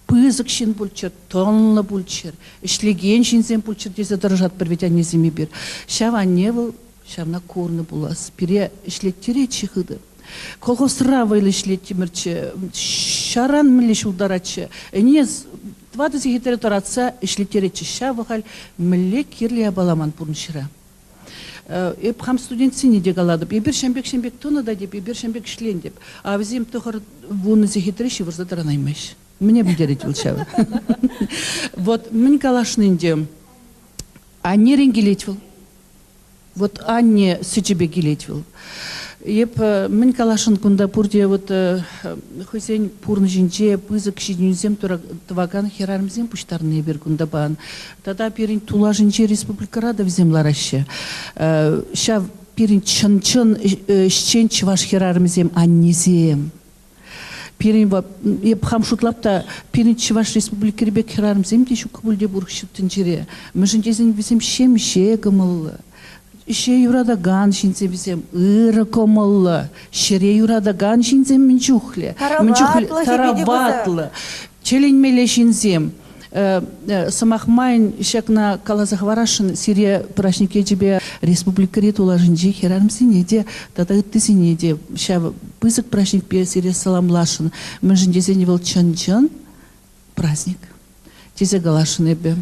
пысӑк ҫын пулччӑр, тӑнлӑ пулччӑр, ӗҫлекен ҫынсем пулччӑр тесе тӑрӑшатпӑр вӗт аннесем эпир. Ҫав анне вӑл ҫавна курнӑ пулас. Пире ӗҫлеттеретчӗ хытӑ. Колхозра вӑйлӑ ӗҫлеттӗмӗрччӗ, ҫаран мӗнле ҫултаратчӗ. Ӗне тӑватӑ сехетре тӑратса ӗҫлеттеретчӗ. Ҫавӑ халь мӗнле кирлӗ япала ман пурнӑҫра. Эп хам студентсене те калатӑп. Эпир ҫам пек ҫам пек тунӑ та теп, эпир ҫам пек ӗҫлен теп. А вӗсем тӑхӑр вунӑ сехетре ҫывӑрса тӑранаймаҫ. Мӗне пӗлтерет вӑл ҫав? Вот мӗн каласшӑн ӗнтӗ. Аннерен килет вӑл. Вот анне сӗчӗпе килет вӑл. Эп мӗн каласшӑн кунта пурте вот хӑйсен пурнӑҫӗнче пысӑк ҫитӗнӳсем тӑвакан хӗрарӑмсем пуҫтарнӑ эпир кунта паян. Тата пирӗн тулашӗнче республикӑра та вӗсем лараҫҫӗ. Ҫав пирӗн чӑн-чӑн ӗҫчен чӑваш хӗрарӑмӗсем аннесем. Пирӗн эп хам шутлап та, пирӗн Чӑваш Республикири пек хӗрарӑмсем те ҫук пуль те пур ҫут тӗнчере. Мӗншӗн тесен вӗсем ҫемҫе кӑмӑллӑ, ӗҫе юратакан ҫынсем вӗсем, ырӑ кӑмӑллӑ, ҫӗре юратакан ҫынсем мӗн чухлӗ. Мӗн чухлӗ тараватлӑ, тӗлӗнмелле ҫынсем. Сӑмах майӑн ҫакна каласа хӑварасшӑн, сире праҫник ячӗпе республикӑри тулашӗнчи хӗрарӑмсене те тата ыттисене те ҫав пысӑк праҫникпе сире саламласшӑн. Мӗншӗн тесен вӑл чӑн-чӑн праздник тесе каласшӑн эпӗ.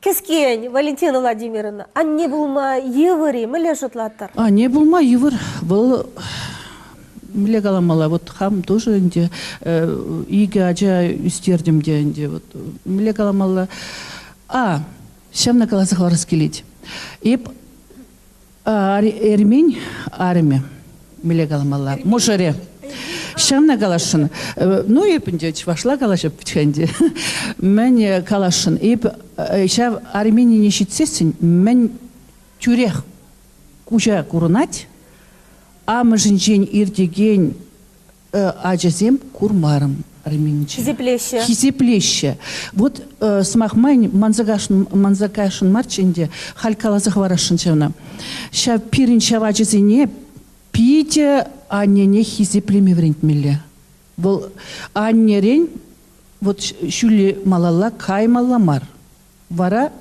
Кӗскен, Валентина Владимировна, анне пулма йывӑр-и? Мӗнле шутлатӑр? Анне пулма йывӑр. Вӑл мӗнле каламалла, вот хам тоже ӗнтӗ икӗ ача ӳстертӗм те ӗнтӗ. Вот мӗнле каламалла. А, ҫавна каласа хӑварас килет. Эп Эрмен арӑмӗ, мӗнле каламалла, мӑшӑрӗ. Ҫавна каласшӑн. Ну, эп ӗнтӗ чӑвашла калаҫӑп ӗнтӗ. Мӗн каласшӑн? Эп ҫав Арменине ҫитсессӗн мӗн тӳрех куҫа курӑнать, амӑшӗнчен иртекен. ачасем курмарӑм Арменинче. Хисеплеҫҫӗ. Хисеплеҫҫӗ. Вот сӑмах май манса кайсшӑн марччӗ ӗнтӗ, халь каласа хӑварасшӑнччӗ ӑна. Ҫав пирӗн ҫав ачасене питӗ аннене хисеплеме вӗрентмелле. Вӑл аннерен вот ҫӳле малалла каймалла мар. Вара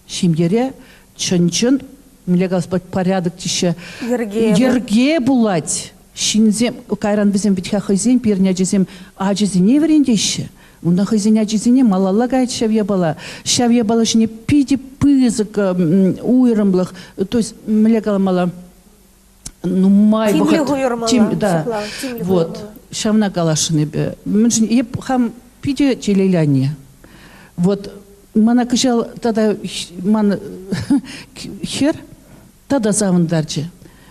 ҫемьере чӑн-чӑн, мӗнле калас пулать, порядок теҫҫӗ. Йӗрке. Йӗрке пулать. Ҫынсем, кайран вӗсем вӗт-ха хӑйсен пирӗн ачасем ачасене вӗрентеҫҫӗ. Унта хӑйсен ачисене малалла каять ҫав япала. Ҫав япала ҫине питӗ пысӑк уйрӑмлӑх, то есть, мӗнле каламалла, нумай Тимлӗх вӑхӑт уйӑрмалла. Тим, да. Ҫапла, тимлӗх Вот. Ҫавна каласшӑн эпӗ. Мӗншӗн эп хам питӗ телейлӗ анне. Вот мана кӑҫал тата ман хӗр тата савӑнтарчӗ.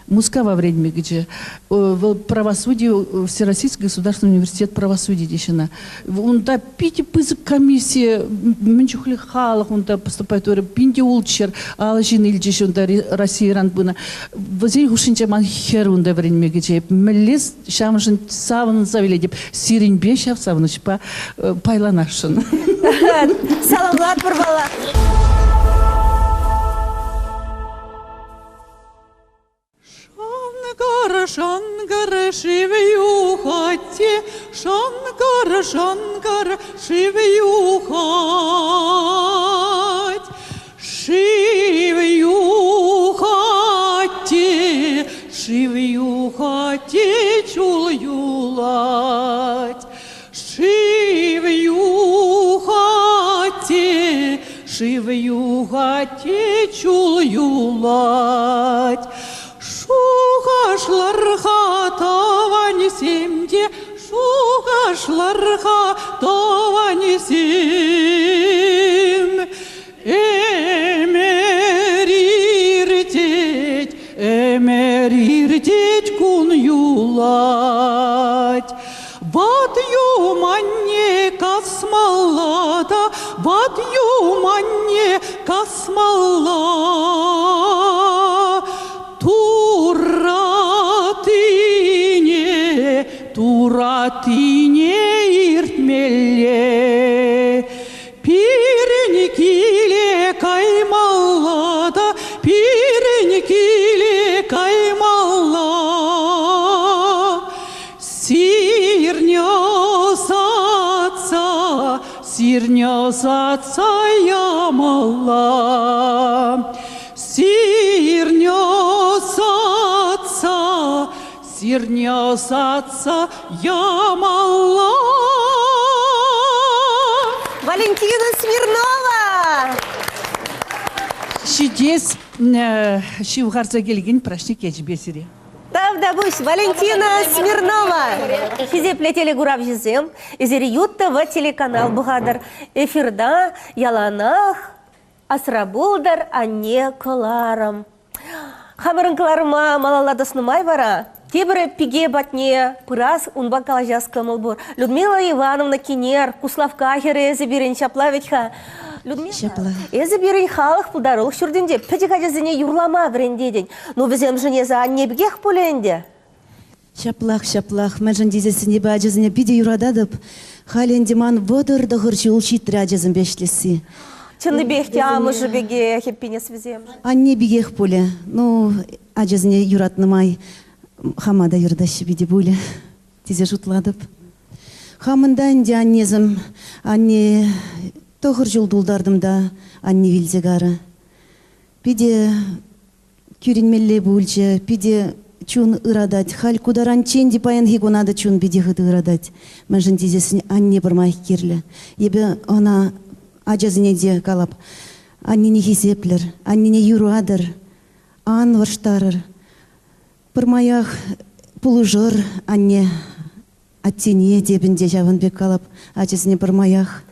Мускава вӗренме кӗчӗ. Вӑл правосудие Всероссийский государственный университет правосудия теҫҫӗ ӑна. Унта питӗ пысӑк комисси, мӗн чухлӗ халӑх унта поступать турӗ, пин те ултҫӗр алӑ ҫын илчӗҫ унта Российӑран пынӑ. Вӗсен хушшинче ман хӗр унта вӗренме кӗчӗ. Мӗнле ҫавӑншӑн савӑнса вилетӗп. Сирӗнпе ҫав савӑнӑҫпа пайланасшӑн. Саламлатпӑр вала. Шӑнкӑр, шӑнкӑр шыв юхать те, шӑнкӑр, шӑнкӑр шыв юхать. Шыв юхать те, шыв юхать те, чул юлать. Шыв юхать те, шыв юхать те, чул юлать. Шухӑшлӑр-ха, тӑванӗсем те, шухӑшлӑр-ха, тӑванӗсем. Ӗмӗр иртет, ӗмӗр иртет, кун юлать. Ват юманне касмалла та, ват юманне касмалла. Туратине, туратине иртмелле. Пирӗн киле каймалла та, пирӗн киле каймалла. Сирне ӑсатса, сирне ӑсатса ямалла. Сирне ӑсатса, сирне ӑсатса ямалла. Валентина Смирнова! Ҫитес ҫывхарса килекен праҫник ячӗпе сире. Тавтапуҫ, Валентина Смирнова! Хисеплӗ телекуравҫӑсем, эсир Ют ТВ телеканал пӑхатӑр. Эфирта яланах асра пултӑр анне кӑларӑм. Хамӑрӑн кӑларӑма малалла тӑснӑ май вара тепӗр пике патне пырас, унпа калаҫас кӑмӑл пур. Людмила Ивановна Кинер, Куславкка хӗрӗ эсӗ пирӗн ҫапла вӗт-ха. Людмила, Ҫапла. эсӗ пирӗн халӑх пултарулӑх ҫуртӗнче пӗчӗк ачасене юрлама вӗрентетӗн. Ну, вӗсемшӗн эсӗ анне пекех пулӗ ӗнтӗ. Ҫаплах, ҫаплах. Мӗншӗн тесессӗн эпӗ ачасене питӗ юрататӑп. Халӗ ӗнтӗ ман 39 ҫул ҫитрӗ ачасемпе ӗҫлесси. Чӑннипех те амӑшӗ пекех эппин эс вӗсем. Анне пекех пулӗ. Ну, ачасене юратнӑ май хама та юратаҫҫӗ питӗ пулӗ тесе шутлатӑп. Хамӑн та ӗнтӗ аннесем, анне тӑхӑр ҫул тултартӑм та анне вилсе карӗ. Питӗ кӳренмелле пулчӗ, питӗ чун ыратать. Халь ку таранччен те паянхи куна та чун питӗ хытӑ ыратать. Мӗншӗн тесессӗн анне пӗрмаях кирлӗ. Эпӗ ӑна ачасене те калап, аннене хисеплӗр, аннене юратӑр, ан вӑрҫтарӑр. Пӗрмаях пулӑшӑр анне Аттене те ӗнтӗ ҫавӑн пек калап, ачасене пӗрмаях.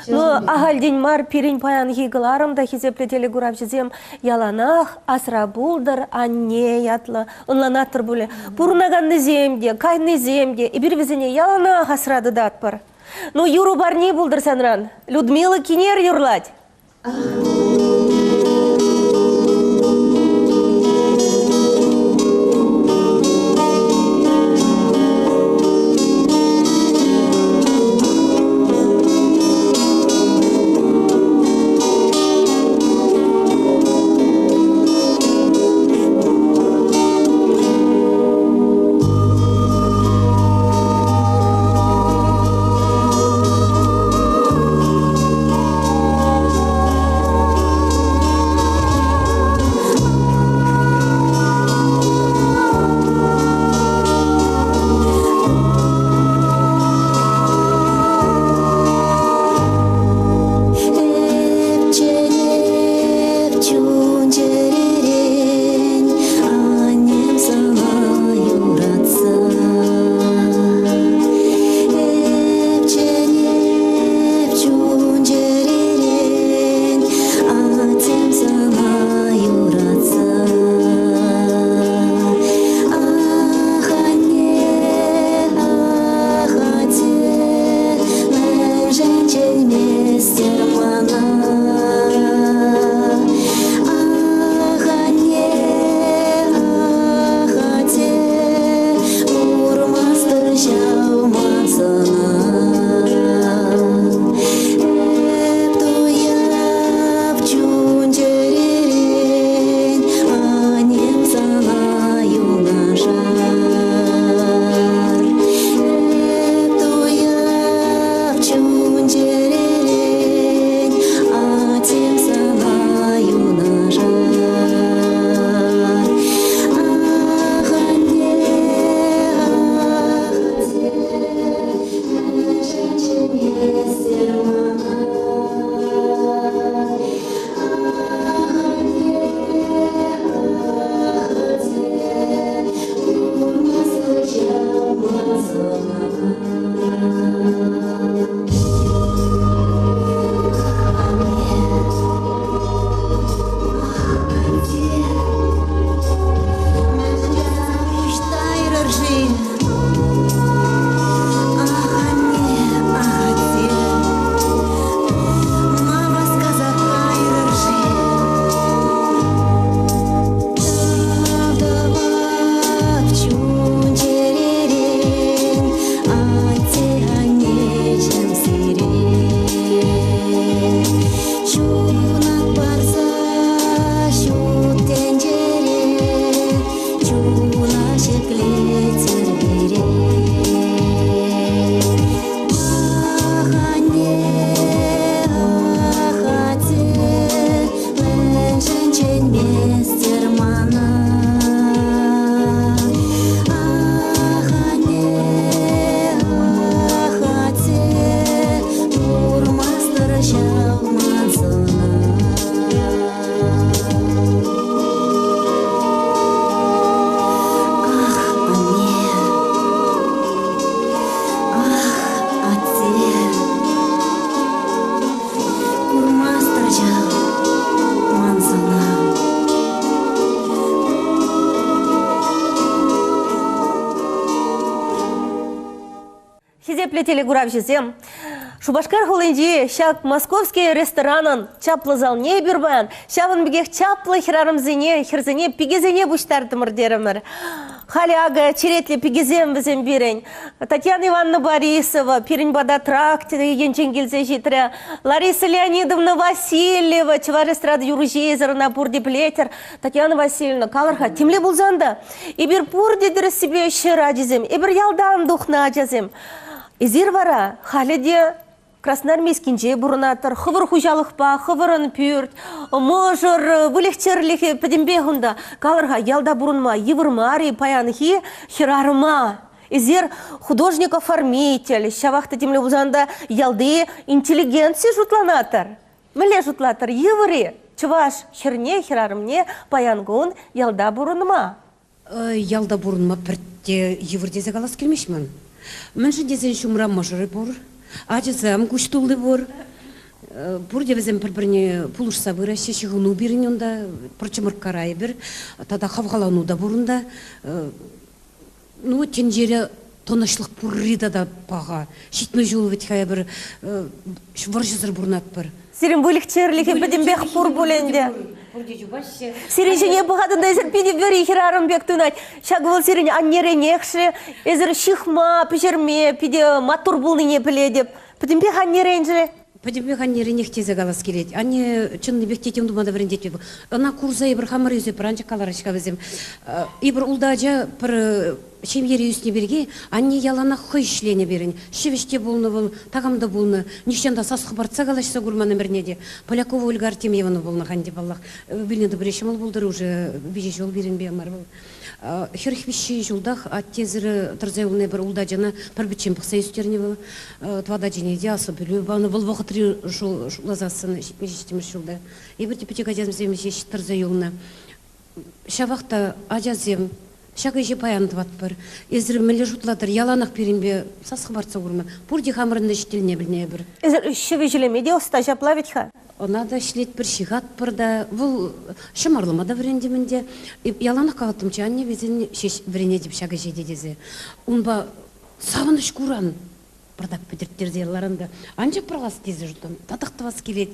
Ну, ахальтен мар пирӗн паянхи кӑларӑм та хисеплӗ телекуравҫӑсем яланах асра пултӑр анне ятлӑ ӑнланатӑр пулӗ. Пурӑнаканнисем те, кайнисем те, эпир вӗсене яланах асра тытатпӑр. Ну, юрӑ парни пултӑр санран. Людмила Кинер юрлать. Эп туяп чун-чӗререн, аннем сана юнашар. Эп туяп чун-чӗререн, атем сана юнашар. Ах, анне, ах, атте, мӗншӗн чӗнместӗр мана? Ах, анне, ах, атте, курмастӑр ҫав ман сана. Пуҫтайрӑр-ши? Ах, анне, ах, атте, ма васкаса кайрӑр-ши? Тав тӑвап чун-чӗререн, атте-аннеҫӗм сире. Ҫунат парса ҫут тӗнчере чуна ҫӗклетӗр пире. Ах, анне, ах, атте, мӗншӗн чӗнместӗр мана? Ах, анне, ах, атте, курмастӑр ҫав ман сӑна. Ах, анне, ах, атте, курмастӑр ҫав ман сӑна. Хисеплӗ телекуравҫӑсем, Шупашкар хулинчи ҫак Московский ресторанӑн чаплӑ залне эпир паян ҫавӑн пекех чаплӑ хӗрарӑмсене, хӗрсене, пикесене пуҫтартӑмӑр терӗмӗр. Халӗ акӑ черетлӗ пикесем вӗсем пирӗн. Татьяна Ивановна Борисова пирӗн пата тракт енчен килсе ҫитрӗ. Лариса Леонидовна Васильева, чӑваш эстрада юрӑҫи, эсӗр ӑна пурте пӗлетӗр. Татьяна Васильевна, калӑр-ха, темле пулсан та Эпир пурте тӗрӗссипе ҫӗр ачисем, эпир ялтан тухнӑ ачасем. Эсир вара халӗ те Красноармейскинче пурӑнатӑр, хӑвӑр хуҫалӑхпа, хӑвӑрӑн пӳрт, мӑшӑр, выльӑх-чӗрлӗхӗ пӗтӗмпех унта. Калӑр-ха, ялта пурӑнма йывӑр мар-и паянхи хӗрарӑма? Эсир художник-оформитель, ҫавах та темле пулсан та ялти интеллигенци шутланатӑр. Мӗнле шутлатӑр, йывӑр-и чӑваш хӗрне, хӗрарӑмне паян кун ялта пурӑнма? Ялта пурӑнма пӗртте йывӑр тесе калас килмест ман. Мӗншӗн тесен ҫумра мӑшӑрӗ пур, ачасем куҫ тулли пур. Пурте вӗсем пӗр-пӗрне пулӑшса пыраҫҫӗ, ҫыхӑну пирӗн унта, пӗр чӑмӑрккара эпир, тата хавхалану та пур унта. Ну, тӗнчере тӑнӑҫлӑх пурри тата паха. 70 ҫул вӗт-ха эпир вӑрҫӑсӑр пурӑнатпӑр. Сирӗн выльӑх-чӗрлӗхӗ пӗтӗмпех пур пуль ӗнтӗ. Пурте чупаҫҫӗ. Сирӗн ҫине пӑхатӑн та эсир питӗ вӗри хӗрарӑм пек туйӑнать. Ҫакӑ вӑл сирӗн аннеренех-ши? Эсир ҫыхма, пӗҫерме питӗ маттур пулнине пӗлетӗп. Пӗтӗмпех аннерен-ши? Пӗтӗмпех аннеренех тесе калас килет. Анне чӑннипех те тем тума та вӗрентет. Ӑна курса эпир хамӑр ӳсӗпӗр, анчах каларӗҫ-ха вӗсем. Эпир ултӑ ача пӗр ҫемьере ӳснӗ пирки анне яланах хӑй ӗҫленӗ пирӗн. Ҫӗвӗҫ те пулнӑ вӑл, такам та пулнӑ. Нихҫан та сас хӑпартса калаҫса курман ӗмӗрне те. Полякова Ольга Артемьевна пулнӑ-ха ӗнтӗ, паллах. Вилнӗ тӑпри ҫӑмӑл пултӑр уже, виҫӗ ҫул пирӗнпе мар вӑл. 43 ҫултах аттесӗр тӑрса юлнӑ пӗр ултӑ ачана пӗр-пӗччен пӑхса ӳстернӗ вӑл. Тӑватӑ ачине те аслӑ пӗлӳ панӑ. Вӑл вӑхӑтри шутласассӑн 77-мӗш ҫулта. Эпир те пӗчӗк ачасем ҫеҫ тӑрса юлнӑ. Ҫавах та ачасем ҫак ӗҫе паян тӑватпӑр. Эсир мӗнле шутлатӑр, яланах пирӗнпе сас хӑпартса курма. Пурте хамӑрӑн ӗҫ тӗлне пӗлнӗ эпир. Эсир ҫӗвӗ ҫӗлеме те ӑста ҫапла вӗт-ха? Ӑна та ӗҫлетпӗр, ҫыхатпӑр та. Вӑл ҫӑмарлама та вӗрентӗм ӗнтӗ. Яланах калаттӑмччӗ, анне вӗсен ҫеҫ вӗренетӗп ҫак ӗҫе те тесе. Унпа савӑнӑҫ куран пӑртак пӗтӗрттерсе ларан та. Анчах пӑрахас тесе шутлам, татах тӑвас килет.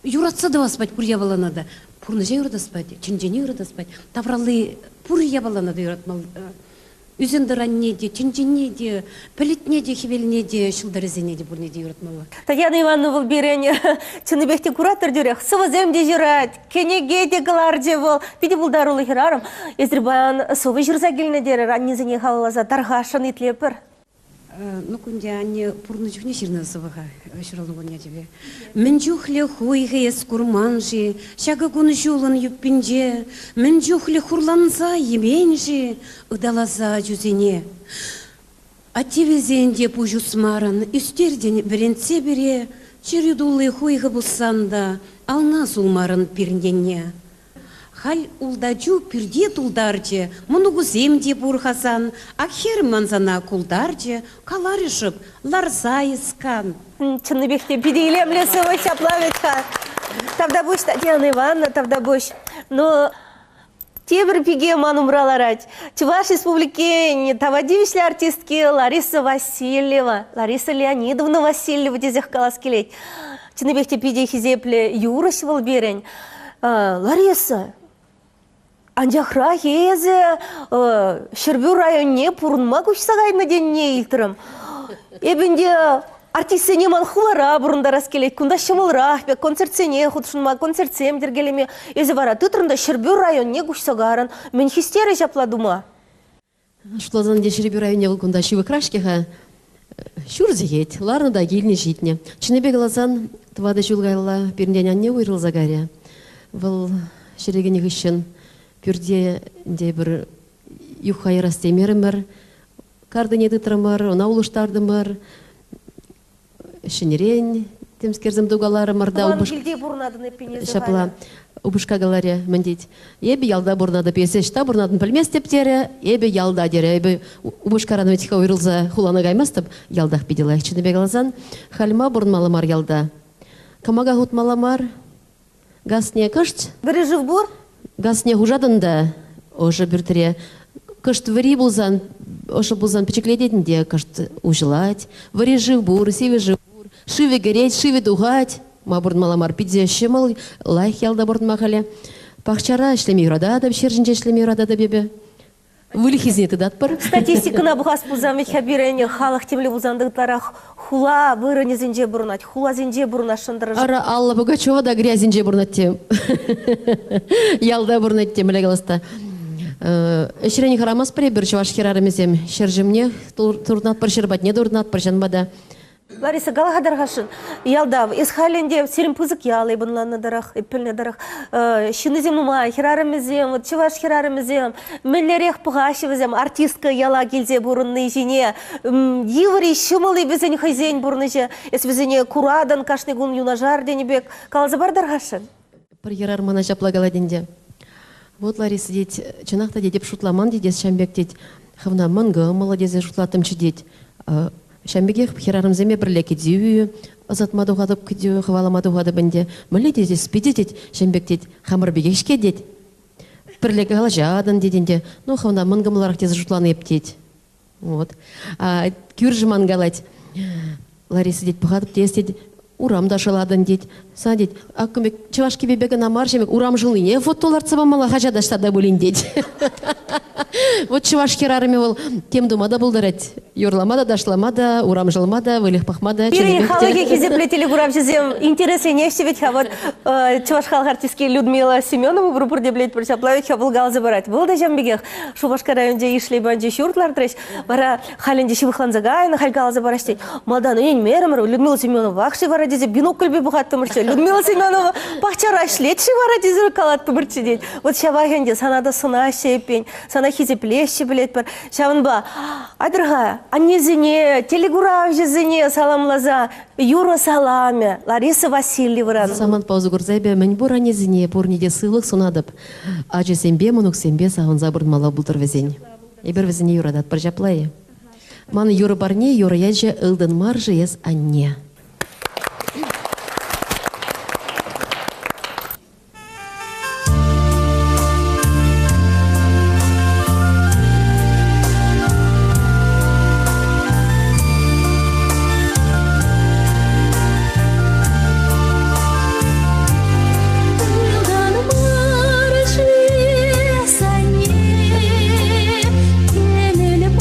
Юратса тӑвас пать пур япалана та. Пурнӑҫа юратас пать, чӗнчене юратас пать. Тавралли пур япалана та юратмалла. Ӳсентӑранне те, тӗнчене те, пӗлӗтне те, хӗвелне те, ҫӑлтӑрӗсене те пурне те юратмалла. Татьяна Ивановна вӑл пирӗн чӑннипех те куратӑр тӳрех. Сӑвӑсем те ҫырать, кӗнеке те кӑларчӗ вӑл. Питӗ пултаруллӑ хӗрарӑм. Эсир паян сӑвӑ ҫырса килнӗ терӗр, аннесене халалласа тархасшӑн итлепӗр. Ну, кунте анне пурӑннӑ чухне ҫырнӑ сӑвӑ-ха ҫуралнӑ кун ячӗпе. Мӗн чухлӗ хуйхӑ эс курман-ши ҫакӑ кун-ҫулӑн юппинче, Мӗн чухлӗ хурланса йӗмен-ши ыталаса ачусене? Атте вилсен те пуҫ усмарӑн, ӳстертӗн вӗрентсе пире, Чӗрӳ тулли хуйхӑ пуссан та ална сулмарӑн пирӗн енне. Халь ултачу пӳрте тултарчӗ, мӑнукусем те пур-ха сан. Ак хӗрӗм ман сана култарчӗ, каларӗ шӑп, ларса эс кан. Чӑннипех те питӗ илемлӗ сӑвӑ ҫапла вӗт-ха. Тавтапуҫ, Татьяна Ивановна, тавтапуҫ. Но тепӗр пике ман умра ларать. Чӑваш Республикин тава тивӗҫлӗ артистки Лариса Васильева, Лариса Леонидовна Васильева тесех калас килет. Чӑннипех те питӗ хисеплӗ юрӑҫ вӑл пирӗн. Лариса, анчахрах эсӗ Ҫӗрпӳ районне пурӑнма куҫса кайнӑ тенине илтрӗм. Эпӗ ӗнтӗ артистсене ман хулара пурӑнтарас килет, кунта ҫӑмӑлрах пек, концертсене хутшӑнма, концертсем йӗркелеме. Эсӗ вара тытрӑн та Ҫӗрпӳ районне куҫса карӑн. Мӗн хистерӗ ҫапла тума? Шутласан те Ҫӗрпӳ районне вӑл кунта ҫывӑхрах-ҫке-ха. Ҫур сехет ларнӑ та килнӗ ҫитнӗ. Чӑннипе каласан, тӑватӑ ҫул каялла пирӗнтен анне уйрӑлса кайрӗ. Вӑл ҫӗре кӗнӗ хыҫҫӑн пӳрте ӗнтӗ эпир юхха ярас темерӗмӗр. Картине тытрӑмӑр, ӑна улӑштартӑмӑр. Ҫӗнӗрен темскерсем тукаларӑмӑр та. Тӑван килте пурӑнатӑн эппин эсӗ Ҫапла. Упӑшка каларӗ, мӗн тет, эпӗ ялта пурӑнатӑп, эсӗ ӑҫта пурӑнатӑн пӗлместӗп терӗ, эпӗ ялта терӗ. Эпӗ упӑшкаран вӗт-ха уйрӑлса хулана каймастӑп, ялтах питӗ лайӑх чӑннипе каласан. Халь ма пурӑнмалла мар ялта? Кӑмака хутмалла мар, Газне кӑшт. Вӗри шыв пур? Газне хушатӑн та ӑшӑ пӳртре. Кӑшт вӗри пулсан, ӑшӑ пулсан пӗчӗклететӗн те кӑшт уҫӑлать. Вӗри шыв пур, сивӗ шыв пур. Шывӗ кӗрет, шывӗ тухать. Ма пурӑнмалла мар, питӗ ҫӑмӑл, лайӑх ялта пурӑнма халӗ. Пахчара ӗҫлеме юрататӑп, ҫӗр ҫинче ӗҫлеме юрататӑп эпӗ. Выльӑхӗсене тытатпӑр. Статистикӑна пӑхас пулсан вӗт-ха пирӗн халӑх темле пулсан та ытларах хула вырӑнӗсенче пурӑнать, хуласенче пурӑнасшӑн тӑрӑшать. Ара, Алла Пугачева та грязинче пурӑнать те. Ялта пурӑнать те, мӗнле калас та. Ӗҫрен хӑрамастпӑр эпир, чӑваш хӗрарӑмӗсем. Ҫӗр ҫумне туртӑнатпӑр, ҫӗр патне туртӑнатпӑр, ҫавӑнпа та Лариса, кала-ха тархасшӑн, ялта эс халь ӗнтӗ сирӗн пысӑк ял эп ӑнланнӑ тӑрӑх, эп пӗлнӗ тӑрӑх, ҫыннисем нумай, хӗрарӑмӗсем, вот чӑваш хӗрарӑмӗсем, мӗнлерех пӑхаҫҫӗ вӗсем артистка яла килсе пурӑнни ҫине, йывӑр-и, ҫӑмӑл-и вӗсен хӑйсен пурнӑҫӗ, эс вӗсене куратӑн кашни кун юнашар тенӗ пек, каласа пар тархасшӑн. Пӗр хӗрарӑм мана ҫапла калать ӗнтӗ. Вот, Лариса, тет, чӑнах та тет, эп шутламан тет, эс ҫавӑн пек тет, хӑвна мӑн кӑмӑллӑ тесе шутлаттӑмччӗ тет. Ҫавӑн пекех хӗрарӑмсемпе пӗрле кӗтӳ ӑсатма тухатӑп, кӗтӳ хӑвалама тухатӑп ӗнтӗ. Мӗнле тет, эс питӗ тет, ҫавӑн пек тет, хамӑр пекех-ҫке тет. Пӗрле калаҫатӑн тет ӗнтӗ. Ну, хӑвна мӑн кӑмӑллӑрах тесе шутланӑ эп тет. Вот. А, кӳршӗ ман калать, Лариса тет, пӑхатӑп тес тет, урам та шӑлатӑн тет. Сан тет, аккӑм пек чӑваш кӗпепе кӑна мар ҫемек урам шӑлнине фото лартса памалла хаҫата ӑҫта та пулин тет. Вот чӑваш хӗрарӑмӗ вӑл тем тума та пултарать. Юрлама та, ташлама та, урам шӑлма та, выльӑх пӑхма та. Пирӗн халӑхӗ хисеплӗ телекуравҫӑсем интересленеҫҫӗ вӗт-ха. Вот чӑваш халӑх артистки Людмила Семенова пур пурте пӗлетпӗр ҫапла вӗт-ха вӑл каласа парать. Вӑл та ҫавӑн пекех Шупашкар районӗнче Ишлей панчи ҫурт лартрӗҫ. Вара халь ӗнтӗ ҫывӑхланса кайнӑ, халь каласа параҫ тет. Малтан ӗненмерӗмӗр, Людмила Семеновах-ши вара тесе бинокльпе пӑхаттӑмӑрччӗ. Людмила Семенова пахчара ӗҫлет-ши вара тесе калаттӑмӑрччӗ тет. Вот ҫавах ӗнтӗ сана та сӑнаҫҫӗ эппин, сана хисеплеҫҫӗ пӗлетпӗр. Ҫавӑнпа айтӑр-ха аннесене, телекуравҫӑсене саламласа Юрӑ саламӗ Лариса Васильевӑран. Самантпа усӑ курса эпӗ мӗнпур аннесене пурне те сывлӑх сунатӑп. Ачасемпе, мӑнуксемпе савӑнса пурӑнмалла пултӑр вӗсен. Эпир вӗсене юрататпӑр ҫапла-и? Ман юрӑ парне юрӑ ячӗ «Ылтӑн мар-ши эс, анне». Ылтӑн мар-ши эс, анне, кӗмӗл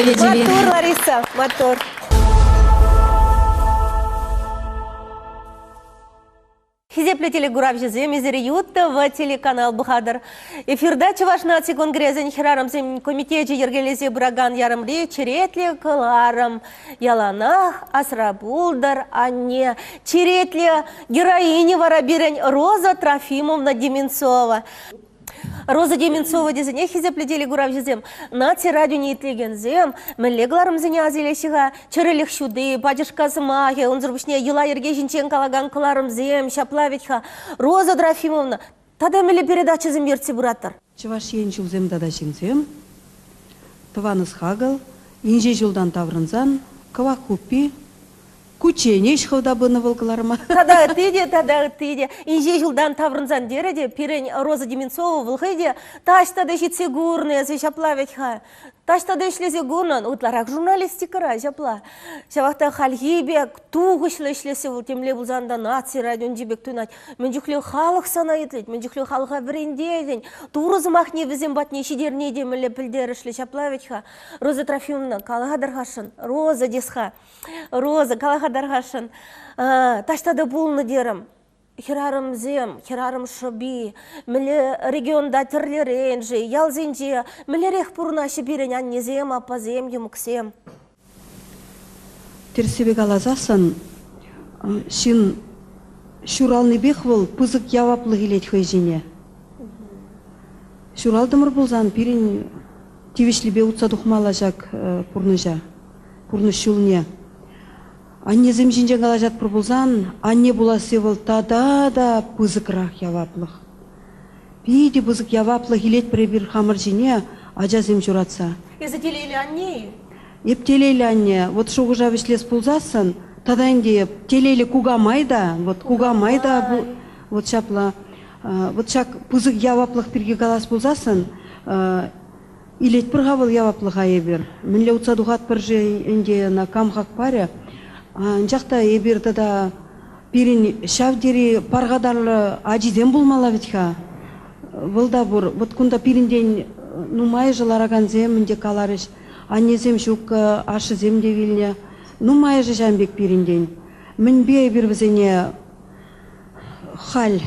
Уяв ячӗпе. Маттур, Лариса, маттур. Хисеплӗ телекуравҫӑсем, эсир ЮТВ телеканал пӑхатӑр. Эфирта Чӑваш наци конгресӗн хӗрарӑмсен комитечӗ йӗркелесе пыракан ярӑмри черетлӗ кӑларӑм. Яланах асра пултӑр, анне. Черетлӗ героиня вара пирӗн Роза Трофимовна Деменцова. Роза Деменцова тесенех хисеплӗ телекуравҫӑсем, наци радионе итлекенсем мӗнле кӑларӑмсене аса илеҫҫӗ-ха? Чӗрӗлӗх ҫути, пачӑшка сӑмахӗ, унсӑр пуҫне йӑла-йӗрке ҫинчен калакан кӑларӑмсем ҫапла вӗт-ха. Роза Трофимовна, тата мӗнле передачӑсем ертсе пыратӑр? Чӑваш Ен ҫулсем тата ҫынсем, тӑван ӑс-хакӑл, инҫе ҫултан таврӑнсан, кӑвак хуппи, Кучченеҫ хӑв та пынӑ вӑл кӑларма. Тата ытти те, тата ытти те. Инҫе ҫултан таврӑнсан терӗ те пирӗн Роза Деменцова вӑл хӑй те таҫта та ҫитсе курнӑ эсӗ ҫапла вӗт-ха. Таҫта та ӗҫлесе курнӑ, ытларах журналистикӑра ҫапла. Ҫавах та хальхи пек тухӑҫлӑ ӗҫлессе вӑл темле пулсан та наци радиончи пек туйӑнать. Мӗн чухлӗ халӑх сана итлет, мӗн чухлӗ халӑха вӗрентетӗн. Турӑ сӑмахне вӗсем патне ҫитерни те мӗнле пӗлтерӗшлӗ ҫапла вӗт-ха. Роза Трофимовна, кала-ха тархасшӑн, Роза тес-ха. Роза, кала-ха тархасшӑн, таҫта та пулнӑ терӗм. Хӗрарӑмсем, хӗрарӑм шӑпи, мӗнле регионта тӗрлӗрен-ши, ялсенче мӗнлерех пурӑнаҫҫӗ пирӗн аннесем, аппасем, йӑмӑксем? Тӗрӗссипе каласассӑн, ҫын ҫуралнипех вӑл пысӑк яваплӑх илет хӑй ҫине. Ҫуралтӑмӑр пулсан пирӗн тивӗҫлипе утса тухмалла ҫак пурнӑҫа. пурнӑҫ ҫулне. Аннесем ҫинчен калаҫатпӑр пулсан, анне пуласси вӑл тата та пысӑкрах яваплӑх. Питӗ пысӑк яваплӑх илетпӗр эпир хамӑр ҫине ачасем ҫуратса. Эсӗ телейлӗ анне-и? Эп телейлӗ анне. Вот шухӑша вӗҫлес пулсассӑн, тата ӗнтӗ эп телейлӗ кукамай та, вот кукамай та вот ҫапла. Вот ҫак пысӑк яваплӑх пирки калас пулсассӑн, Илетпӗр-ха вӑл яваплӑха эпир. Мӗнле утса тухатпӑр-ши ӗнтӗ ӑна, кам хак парӗ? Анчах та эпир тата пирӗн ҫав тери пархатарлӑ ачисем пулмалла вӗт-ха. Вӑл та пур. Вот кунта пирӗнтен нумайӑшӗ ларакансем ӗнтӗ каларӗҫ, аннесем ҫук, ашшӗсем те вилнӗ. Нумайӑшӗ ҫавӑн пек пирӗнтен. Мӗнпе эпир вӗсене халь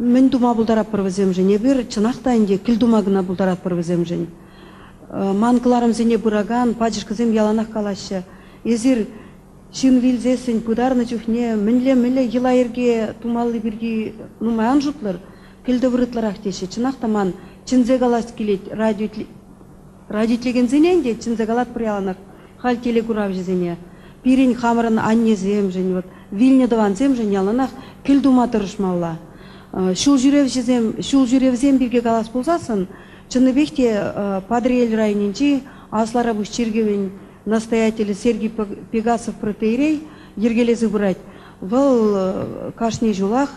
Мӗн тума пултаратпӑр вӗсемшӗн? Эпир чӑнах та ӗнтӗ кӗл тума кӑна пултаратпӑр вӗсемшӗн. Ман кӑларӑмсене пыракан пачӑшкӑсем яланах калаҫҫӗ, эсир ҫын вилсессӗн пытарнӑ чухне мӗнле-мӗнле йӑла-йӗрке тумалли пирки нумай ан шутлӑр, кӗлтӑвӑр ытларах теҫҫӗ. Чӑнах та ман чӗнсе калас килет радио радио итлекенсене ӗнтӗ чӗнсе калатпӑр яланах халь телекуравҫӑсене. Пирӗн хамӑрӑн аннесемшӗн, вот, вилнӗ тӑвансемшӗн яланах кӗл тума тӑрӑшмалла. Ҫулҫӳревҫӗсем, ҫулҫӳревсем пирки калас пулсассӑн, чӑннипех те Патӑрьел районӗнчи Асларапуҫ чиркӗвӗн настоятелӗ Сергий Пегасов протоиерей йӗркелесе пырать. Вӑл кашни ҫулах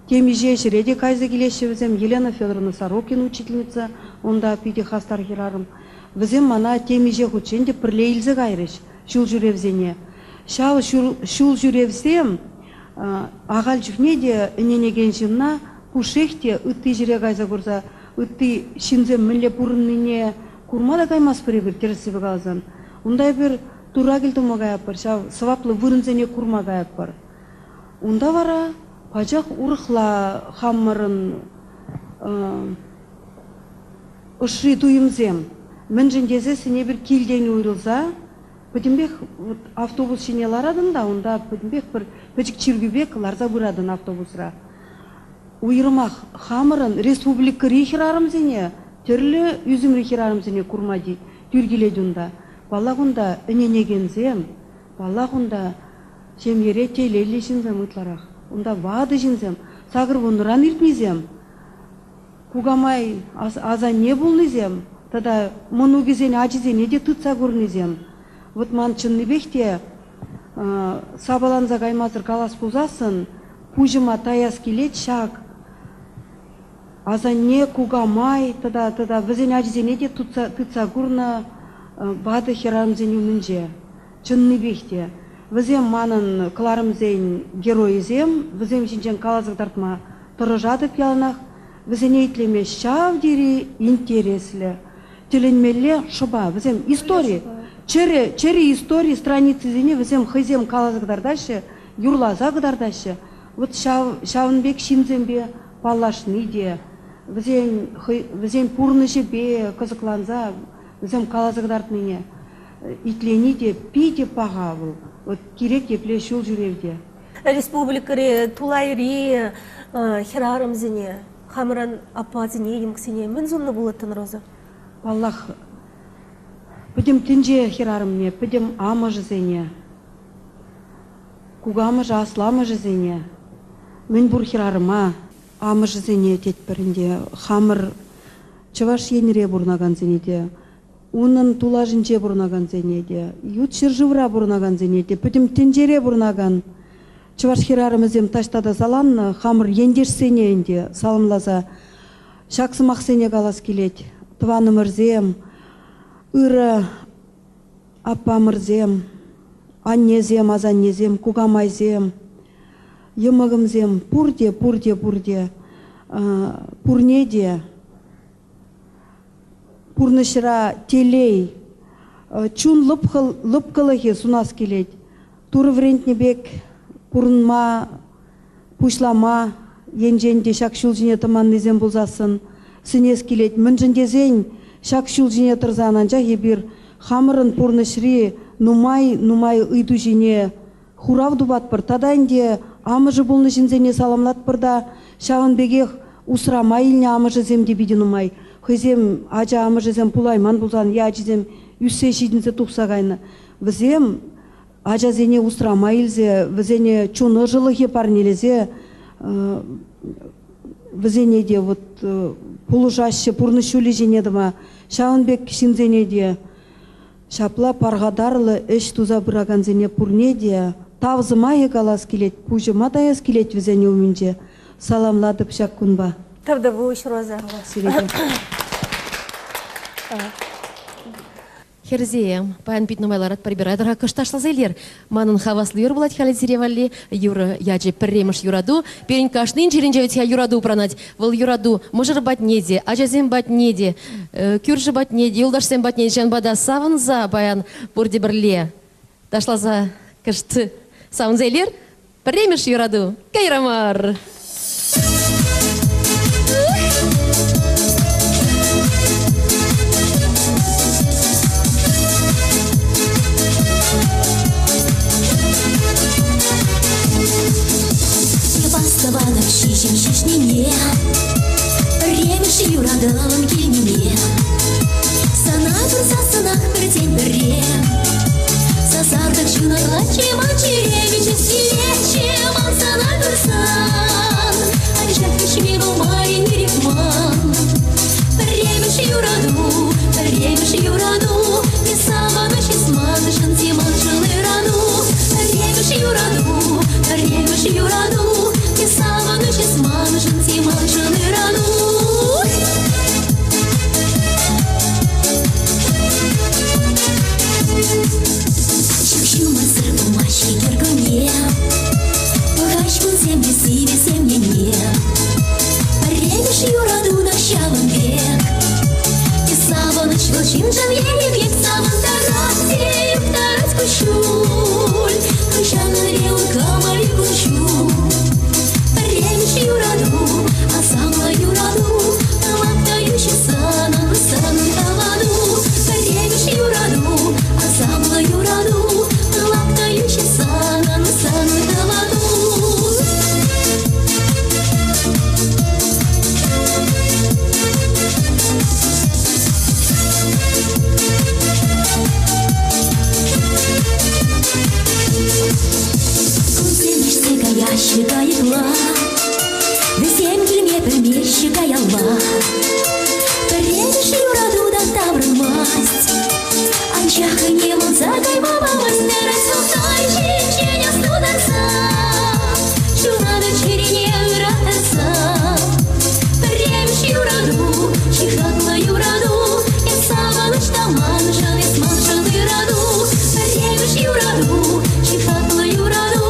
темиҫе ҫӗре те кайса килеҫҫӗ вӗсем. Елена Федоровна Сорокина учительница, унта питӗ хастар хӗрарӑм. Вӗсем мана темиҫе хутчен те пӗрле илсе кайрӗҫ ҫулҫӳревсене. Ҫав ҫулҫӳревсем ахаль чухне те ӗненекен ҫынна пушшех те ытти ҫӗре кайса курса ытти ҫынсем мӗнле пурӑннине курма та каймастпӑр эпир, тӗрӗссипе каласан. Унта эпир Турра кӗл тума каятпӑр, ҫав сӑваплӑ вырӑнсене курма каятпӑр. Унта вара пачах урӑхла хамӑрӑн ӑшри туйӑмсем. Мӗншӗн тесессӗн эпир килтен уйрӑлса пӗтӗмпех вот автобус ҫине ларатӑн та унта пӗтӗмпех пӗр пӗчӗк чиркӳ пек ларса пыратӑн автобусра. Уйрӑмах хамӑрӑн республикӑри хӗрарӑмсене, тӗрлӗ ӳсӗмри хӗрарӑмсене курма тӳр килет унта. Паллах, унта ӗненекенсем, паллах, унта ҫемьере телейлӗ ҫынсем ытларах. Унта ватӑ ҫынсем, 80-ран иртнисем. Кукамай асанне пулнисем тата мӑнукӗсен ачисене те тытса курнисем. Вот ман чӑннипех те сапаланса каймасӑр калас пулсассӑн пуҫӑма таяс килет ҫак асанне, кукамай тата тата вӗсен ачисене те тытса курнӑ ватӑ хӗрарӑмсен умӗнче. Чӑннипех те вӗсем манӑн кӑларӑмсен геройӗсем, вӗсем ҫинчен каласа кӑтартма тӑрӑшатӑп яланах. Вӗсене итлеме ҫав тери интереслӗ. тӗлӗнмелле шӑпа. Вӗсем истори, чӗрӗ, чӗрӗ истори страницисене вӗсем хӑйсем каласа кӑтартаҫҫӗ, юрласа кӑтартаҫҫӗ. Вот ҫав, ҫавӑн пек ҫынсемпе паллашни те, вӗсен, хӑй, вӗсен пурнӑҫӗпе кӑсӑкланса вӗсем каласа кӑтартнине итлени те питӗ паха вӑл. Вот кирек епле ҫул ҫӳревте. Республикӑри тулайри хӗрарӑмсене, хамӑрӑн аппасене, йӑмӑксене мӗн суннӑ пулӑттӑн, Роза? Паллах, пӗтӗм тӗнче хӗрарӑмне, пӗтӗм амӑшӗсене, кукамӑшӗ, асламӑшӗсене, мӗн пур хӗрарӑма, амӑшӗсене тетпӗр ӗнтӗ, хамӑр Чӑваш Енре пурӑнакансене те, унӑн тулашӗнче пурӑнакансене те, ют ҫӗршывра пурӑнакансене те, пӗтӗм тӗнчере пурӑнакан чӑваш хӗрарӑмӗсем таҫта та саланнӑ, хамӑр ентешсене ӗнтӗ саламласа ҫак сӑмахсене калас килет. Тӑванӑмӑрсем, ырӑ аппамӑрсем, аннесем, асаннесем, кукамайсем, йӑмӑкӑмсем пурте, пурте, пурте, пурне те пурнӑҫра телей, чун лӑпкӑлӑхӗ сунас килет. Турӑ вӗрентнӗ пек пурӑнма пуҫлама енчен те ҫак ҫул ҫине тӑманнисем пулсассӑн сӗнес килет. Мӗншӗн тесен ҫак ҫул ҫине тӑрсан анчах эпир хамӑрӑн пурнӑҫри нумай-нумай ыйту ҫине хурав тупатпӑр. Тата ӗнтӗ амӑшӗ пулнӑ ҫынсене саламлатпӑр та ҫавӑн пекех усрама илнӗ амӑшӗсем те питӗ нумай. Хӑйсем ача амӑшӗсем пулайман пулсан е ачисем ӳссе ҫитӗнсе тухса кайнӑ. Вӗсем ачасене усрама илсе, вӗсене чун ӑшӑлӑхӗ парнелесе вӗсене те вот пулӑшаҫҫӗ пурнӑҫ ҫулӗ ҫине тӑма. Ҫавӑн пек ҫынсене те ҫапла пархатарлӑ ӗҫ туса пыракансене пурне те тав сӑмахӗ калас килет, пуҫӑма таяс килет вӗсен умӗнче. Саламлатӑп ҫак кунпа. Тавтапуҫ, Роза. Сире те. Хӗрсем, паян пит нумай ларатпӑр эпир. Айтӑр-ха кӑшт ташласа илер. Манӑн хаваслӑ юр пулать халӗ сире валли. Юрӑ ячӗ пӗрремӗш юрату. Пирӗн кашнин чӗринче вӗт-ха юрату упранать. Вӑл юрату мӑшӑр патне те, ачасем патне те, кӳршӗ патне те, юлташсем патне те. Ҫавӑнпа та савӑнса паян пурте пӗрле ташласа кӑшт савӑнса илер. Пӗрремӗш юрату кайрамар. Тӑванӑп ҫиҫӗм ҫиҫнине, Пӗрремӗш юратӑвӑм килнине. Сана курсассӑнах пӗртен-пӗрре Сасартӑк ҫунатлатчӗ ман чӗре, Вӗҫес килетчӗ ман сана курсан. Анчах вӗҫме пулмарӗ ирӗк ман. Пӗрремӗш юрату, пӗрремӗш юрату, Эс савӑнӑҫ, эс маншӑн, те маншӑн ырану. Пӗрремӗш юрату, пӗрремӗш юрату, Эс савӑнӑҫ, эс маншӑн, те маншӑн ырану. Ҫак ҫумӑрсӑр пулмасть кӗркунне, Пӑхаҫ кунсем те сивӗсем енне. Пӗрремӗш юрату та ҫавӑн пек. Те савӑнӑҫ вӑл ҫыншӑн елӗк пек савӑнтарать те юхтарать куҫҫуль. Хӑҫан ӗнре ун кӑмӑлӗ кун-ҫул. Пӗрремӗш юрату, асамлӑ юрату, Пылак та йӳҫӗ санӑн, санӑн тавану. Пӗрремӗш юрату, асамлӑ юрату, Пылак та йӳҫӗ санӑн, санӑн тавану. Кунсем вӗҫсе каяҫҫӗ кайӑкла, Вӗсем килме пӗлмеҫҫӗ каялла. Пӗрремӗш юрату та таврӑнмасть, Анчах хӑйне манса кайма памасть. Тӑрать вӑл ҫинчен астутарса, Ҫунатӑ чӗрине ыраттарса. Пӗрремӗш юрату, чи хаклӑ юрату, Эс савӑнӑҫ та маншӑн, эс маншӑн ырату. Пӗрремӗш юрату, чи хаклӑ юрату,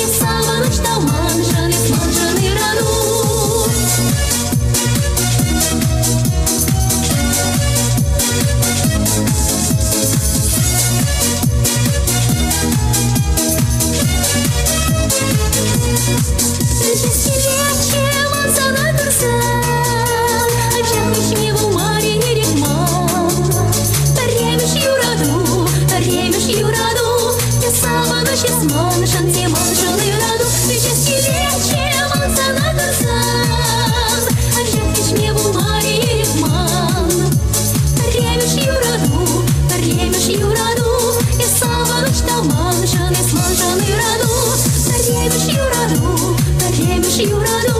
Эс савӑнӑҫ та маншӑн, эс маншӑн ырату. Вӗҫес килетчӗ ман сана курсан, анчах вӗҫме пулмарӗ ирӗк ман. Пӗрремӗш юрату, пӗрремӗш юрату, те савӑнӑҫ эс маншӑн, те маншӑн юрату. Вӗҫес килетчӗ ман сана курсан, анчах вӗҫме пулмарӗ ирӗк ман. Пӗрремӗш юрату, пӗрремӗш юрату, эс савӑнӑҫ та маншӑн, эс маншӑн юрату. Пӗрремӗш юрату, пӗрремӗш юрату,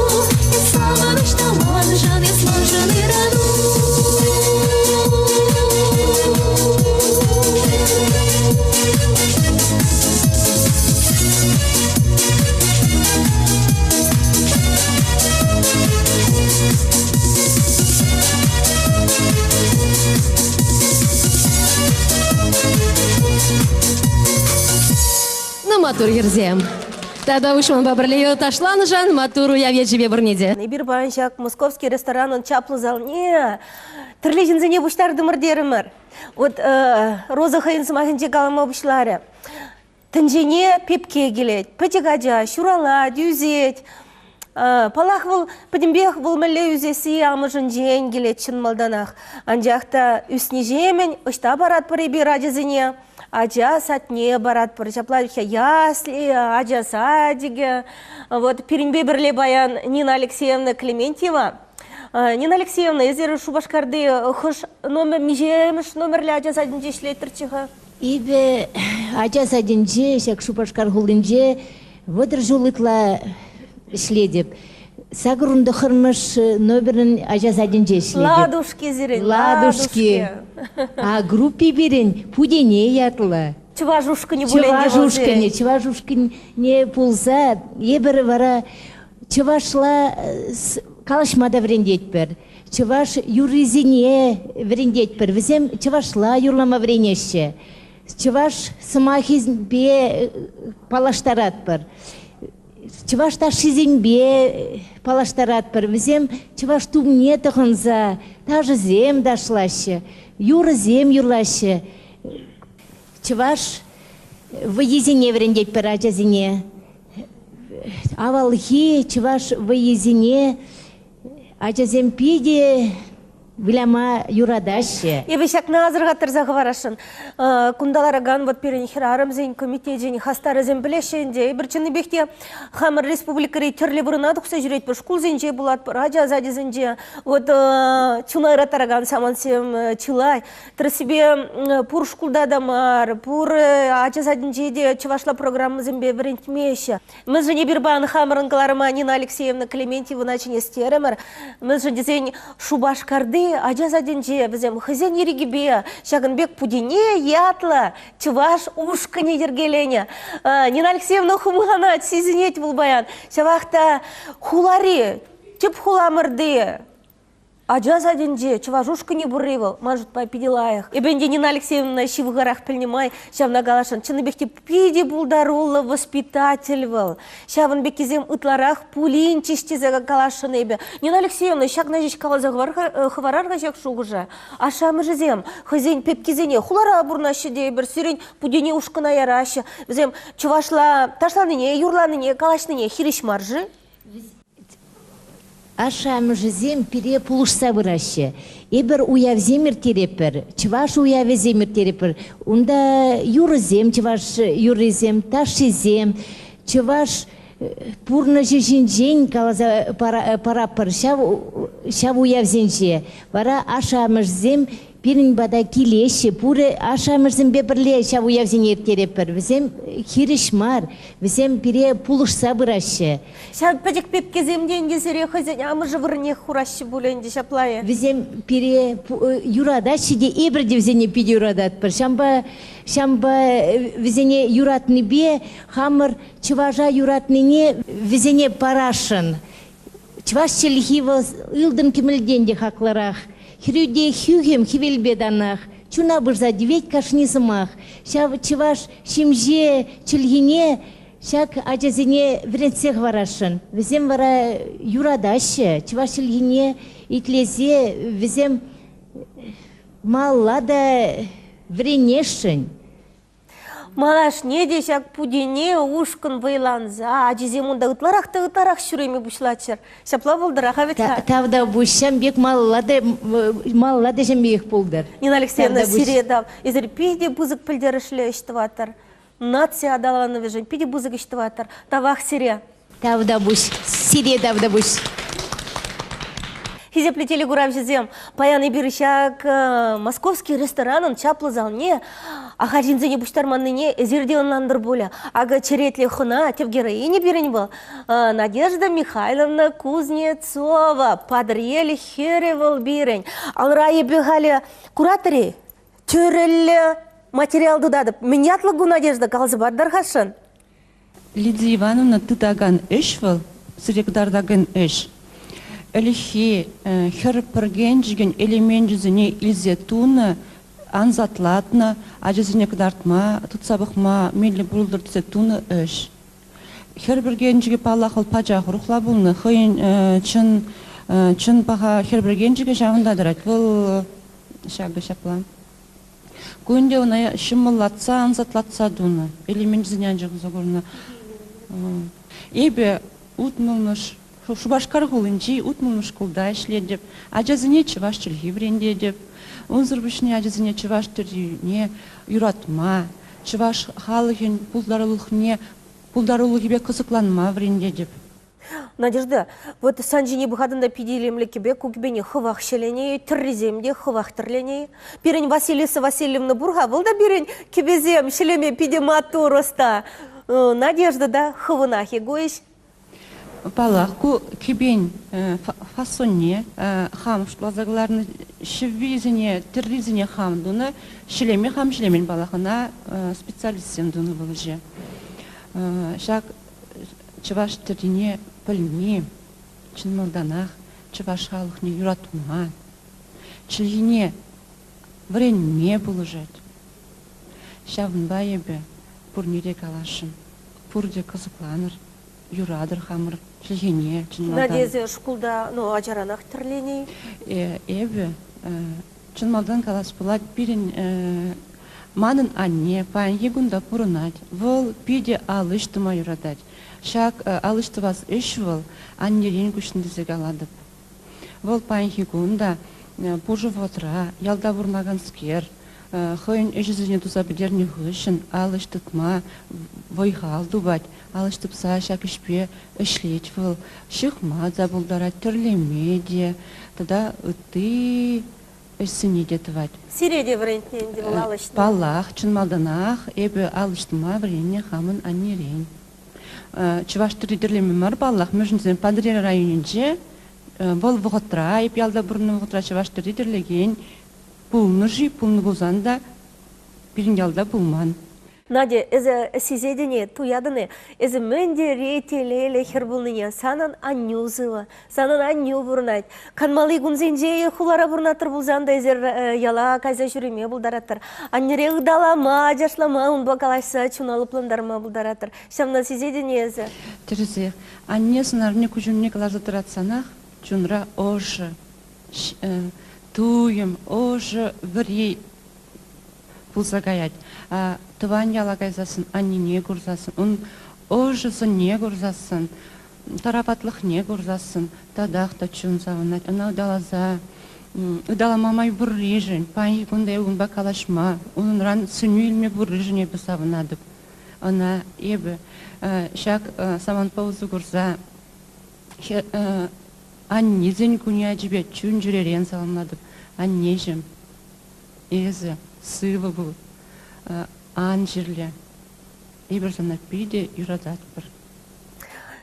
эс савӑнӑҫ та маншӑн, эс маншӑн юрату. Ну, маттур хӗрсем. Тата ушкӑнпа пӗрле ташланӑшӑн маттур уяв ячӗпе пурне те. Эпир паян ҫак Московский ресторанӑн чаплӑ залне тӗрлӗ ҫынсене пуҫтартӑмӑр терӗмӗр. Вот Роза хӑйӗн сӑмахӗнче калама пуҫларӗ. Тӗнчене пепке килет, пӗчӗк ача ҫуралать, ӳсет. Паллах, вӑл пӗтӗмпех вӑл мӗнле ӳсесси амӑшӗнчен килет чӑн малтанах. Анчах та ӳснӗҫемӗн ӑҫта паратпӑр эпир ачасене? Ача садне паратпӑр. Ҫапла ясли, ача садикӗ. Вот пирӗнпе пӗрле паян Нина Алексеевна Клементьева. Нина Алексеевна, эсир Шупашкарти хӑш номер, миҫемӗш номерлӗ ача садӗнче ӗҫлеттӗрччӗ-ха? Эпӗ ача садӗнче, ҫак Шупашкар хулинче 30 ҫул ытла ӗҫлетӗп. 89-мӗш номерӗн ача садӗнче ӗҫлетӗп. Ладушки сирӗн, Ладушки. А группи пирӗн Путене ятлӑ. Чӑваш ушкӑнӗ пуль Чӑваш ушкӑнӗ, чӑваш ушкӑнне пулса эпир вара чӑвашла калаҫма та вӗрентетпӗр. Чӑваш юррисене вӗрентетпӗр. Вӗсем чӑвашла юрлама вӗренеҫҫӗ. Чӑваш сӑмахӗпе паллаштаратпӑр. Чӑваш ташшисемпе паллаштаратпӑр. Вӗсем чӑваш тумне тӑхӑнса ташӑсем ташлаҫҫӗ, юрӑсем юрлаҫҫӗ. Чӑваш вӑййисене вӗрентетпӗр ачасене. Авалхи чӑваш вӑййисене Ачасем питӗ выляма юратаҫҫӗ. Эпӗ ҫакна асӑрхаттарса хӑварасшӑн. Кунта ларакан вот пирӗн хӗрарӑмсен комитечӗн хастарӗсем пӗлеҫҫӗ ӗнтӗ. Эпир чӑннипех те хамӑр республикӑри тӗрлӗ вырӑна тухса ҫӳретпӗр. Шкулсенче пулатпӑр, ача сачӗсенче. Вот чуна ыраттаракан самантсем чылай. Тӗрӗссипе пур шкулта та мар, пур ача садӗнче те чӑвашла программӑсемпе вӗрентмеҫҫӗ. Мӗншӗн эпир паян хамӑрӑн кӑларӑма Нина Алексеевна Клементьевӑна чӗнес терӗмӗр? Мӗншӗн тесен Шупашкарти ача садӗнче вӗсем хӑйсен ирӗкӗпе ҫакӑн пек путене ятлӑ чӑваш ушкӑнӗ йӗркеленӗ. Нина Алексеевна хумханать, сисӗнет вӑл паян. Ҫавах та хулари, тӗп хуламӑрти Ача садӗнче чӑваш ушкӑнӗ пурри вӑл, ман шутпа, питӗ лайӑх. Эпӗ ӗнтӗ Нина Алексеевна ҫывӑхарах пӗлнӗ май ҫавна каласшӑн. Чӑннипех те питӗ пултаруллӑ воспитатель вӑл. Ҫавӑн пеккисем ытларах пулинччӗҫ тесе каласшӑн эпӗ. Нина Алексеевна, ҫакна ҫеҫ каласа хӑварар-ха ҫак шухӑша. Ашшӗ-амӑшӗсем хӑйсен пепкисене хулара пурӑнаҫҫӗ тейӗпӗр, сирӗн путене ушкӑна яраҫҫӗ. Вӗсем чӑвашла ташланине, юрланине, калаҫнине хирӗҫ мар-ши? Ашшӗ-амӑшӗсем пире пулӑшса пыраҫҫӗ. Эпир уявсем ирттеретпӗр, чӑваш уявӗсем ирттеретпӗр. Унта юрӑсем, чӑваш юррисем, ташшисем, чӑваш пурнӑҫӗ ҫинчен каласа паратпӑр ҫав, ҫав уявсенче. Вара ашшӗ-амӑшӗсем пирӗн пата килеҫҫӗ, пурӗ ашшӗ-амӑшӗсемпе пӗрле ҫав уявсене ирттеретпӗр. Вӗсем хирӗҫ мар, вӗсем пире пулӑшса пыраҫҫӗ. Ҫав пӗчӗк пепкесем те ӗнтӗ сире хӑйсен амӑшӗ вырӑннех хураҫҫӗ пуль ӗнтӗ ҫапла-и? Вӗсем пире юратаҫҫӗ те эпир те вӗсене питӗ юрататпӑр. Ҫавӑнпа, ҫавӑнпа вӗсене юратнипе хамӑр чӑваша юратнине вӗсене парасшӑн. Чӑваш чӗлхи вӑл ылтӑн кӗмӗлтен те хаклӑрах. Хӗрӳ те хӳхӗм хӗвелпе танах. Чуна пырса тивет кашни сӑмах. Ҫав чӑваш ҫемҫе чӗлхине ҫак ачасене вӗрентсе хӑварасшӑн. Вӗсем вара юратаҫҫӗ чӑваш чӗлхине итлесе вӗсем малалла та вӗренесшӗн. Малашне те ҫак путене ушкӑн вӑйланса ачисем унта ытларах та ытларах ҫӳреме пуҫлаччӑр. Ҫапла пултӑр-ха вӗт-ха. Тавтапуҫ, ҫам пек малалла та малалла та ҫам пекех пултӑр. Нина Алексеевна, сире тав. Эсир питӗ пысӑк пӗлтерӗшлӗ ӗҫ тӑватӑр. Наци аталанӑвӗшӗн питӗ пысӑк ӗҫ тӑватӑр. Тавах сире. Тавтапуҫ. Сире тавтапуҫ. Хисеплӗ телекуравҫӑсем, паян эпир ҫак Московский ресторанӑн чаплӑ залне ахаль ҫынсене пуҫтарманнине эсир те ӑнлантӑр пулӗ. Акӑ черетлӗ хӑна, тӗп героиня пирӗн вӑл, Надежда Михайловна Кузнецова, Патӑрьел хӗрӗ вӑл пирӗн. Алра эпӗ халӗ куратӑр-и? Тӳрӗллӗ материал тытатӑп. Мӗн ятлӑ ку Надежда, каласа патӑр-хашӑн? Лидия Ивановна тытакан ӗҫ вӑл, сире кӑтартакан ӗҫ. Ӗлӗкхи хӗр пӗркенчӗкӗн элеменчӗсене илсе тунӑ, ансатлатнӑ, ачасене кӑтартма, тытса пӑхма меллӗ пултӑр тесе тунӑ ӗҫ. Хӗр пӗркенчӗкӗ, паллах, вӑл пачах урӑхла пулнӑ. Хӑйӗн чӑн чӑн паха хӗр пӗркенчӗкӗ ҫавӑнта тӑрать. Вӑл ҫакӑ ҫапла. Ку ӗнтӗ ӑна ҫӑмӑллатса, ансатлатса тунӑ. Элеменчӗсене анчах усӑ курнӑ. Эпӗ утмӑлмӗш Шупашкар хулинчи утмӑлмӗш шкулта ӗҫлетӗп. Ачасене чӑваш чӗлхи вӗрентетӗп. Унсӑр пуҫне ачасене чӑваш тӗррине юратма, чӑваш халӑхӗн пултарулӑхне пултарулӑхӗпе кӑсӑкланма вӗрентетӗп. Надежда, вот сан ҫине пӑхатӑн та питӗ илемлӗ кӗпе, ку кӗпене хӑвах ҫӗленӗ-и, тӗррисем те хӑвах тӗрленӗ-и? Пирӗн Василиса Васильевна пур-ха, вӑл та пирӗн кӗпесем ҫӗлеме питӗ маттур ӑста. Надежда та хӑвӑнах эгоист. Паллах, ку кӗпен фасонне хам шутласа кӑларнӑ, ҫӗввисене, тӗррисене хам тунӑ, ҫӗлеме хам ҫӗлемен, паллах, ӑна специалистсем тунӑ вӑл ӗҫе. Ҫак чӑваш тӗррине пӗлни чӑн малтанах чӑваш халӑхне юратма, чӗлхине вӗренме пулӑшать. Ҫавӑнпа эпӗ пурне те каласшӑн, пурте кӑсӑкланӑр, юратӑр хамӑр чӗлхене чӑн малтан. Надя, эсӗ шкулта ну, ачаранах тӗрленӗ-и? Эпӗ чӑн малтан калас пулать, пирӗн манӑн анне паянхи кун та пурӑнать. Вӑл питӗ ал ӗҫ тума юратать. Ҫак ал ӗҫ тӑвас ӗҫ вӑл аннерен куҫнӑ тесе калатӑп. Вӑл паянхи кун та пушӑ вӑхӑтра ялта пурӑнаканскер, хӑйӗн ӗҫӗсене туса пӗтернӗ хыҫҫӑн ал ӗҫ тытма вӑй-хал тупать, ал ӗҫ тупса ҫак ӗҫпе ӗҫлет вӑл. Ҫыхма та пултарать, тӗрлеме те тата ытти ӗҫсене те тӑвать. Сире те вӗрентнӗ ӗнтӗ вӑл ал ӗҫне? Паллах, чӑн малтанах эпӗ ал ӗҫ тума вӗреннӗ хамӑн аннерен. Чӑваш тӗрри тӗрлеме мар, паллах, мӗншӗн тесен Патӑрьел районӗнче вӑл вӑхӑтра, эп ялта пурӑннӑ вӑхӑтра чӑваш тӗрри тӗрлекен пулнӑ-ши, пулнӑ пулсан та пирӗн ялта пулман. Надя, эсӗ сисетӗн-и, туятӑн-и, эсӗ мӗн тери телейлӗ хӗр пулнине, санӑн аннӳ сывӑ, санӑн аннӳ пурӑнать. Канмалли кунсенче хулара пурӑнатӑр пулсан та эсир яла кайса ҫӳреме пултаратӑр. Аннере ыталама, ачашлама, унпа калаҫса чуна лӑплантарма пултаратӑр. Ҫавна сисетӗн-и эсӗ? Тӗрӗсех. Анне сӑнарне куҫ умне кӑларса тӑратсанах чунра ӑшӑ, туйӑм, ӑшӑ вӗри пулса каять. Тӑван яла кайсассӑн аннене курсассӑн, ун ӑшӑ сӑнне курсассӑн, тараватлӑхне курсассӑн татах та чун савӑнать. Ӑна ыталаса ыталама май пурришӗн, паянхи кун та унпа калаҫма, унран сӗнӳ илме пурришӗн эпӗ савӑнатӑп. Ӑна эпӗ ҫак самантпа усӑ курса аннесен кунӗ ячӗпе чун-чӗререн саламлатӑп. Аннеҫӗм, эсӗ сывӑ пул, ан чирле. Эпир сана питӗ юрататпӑр.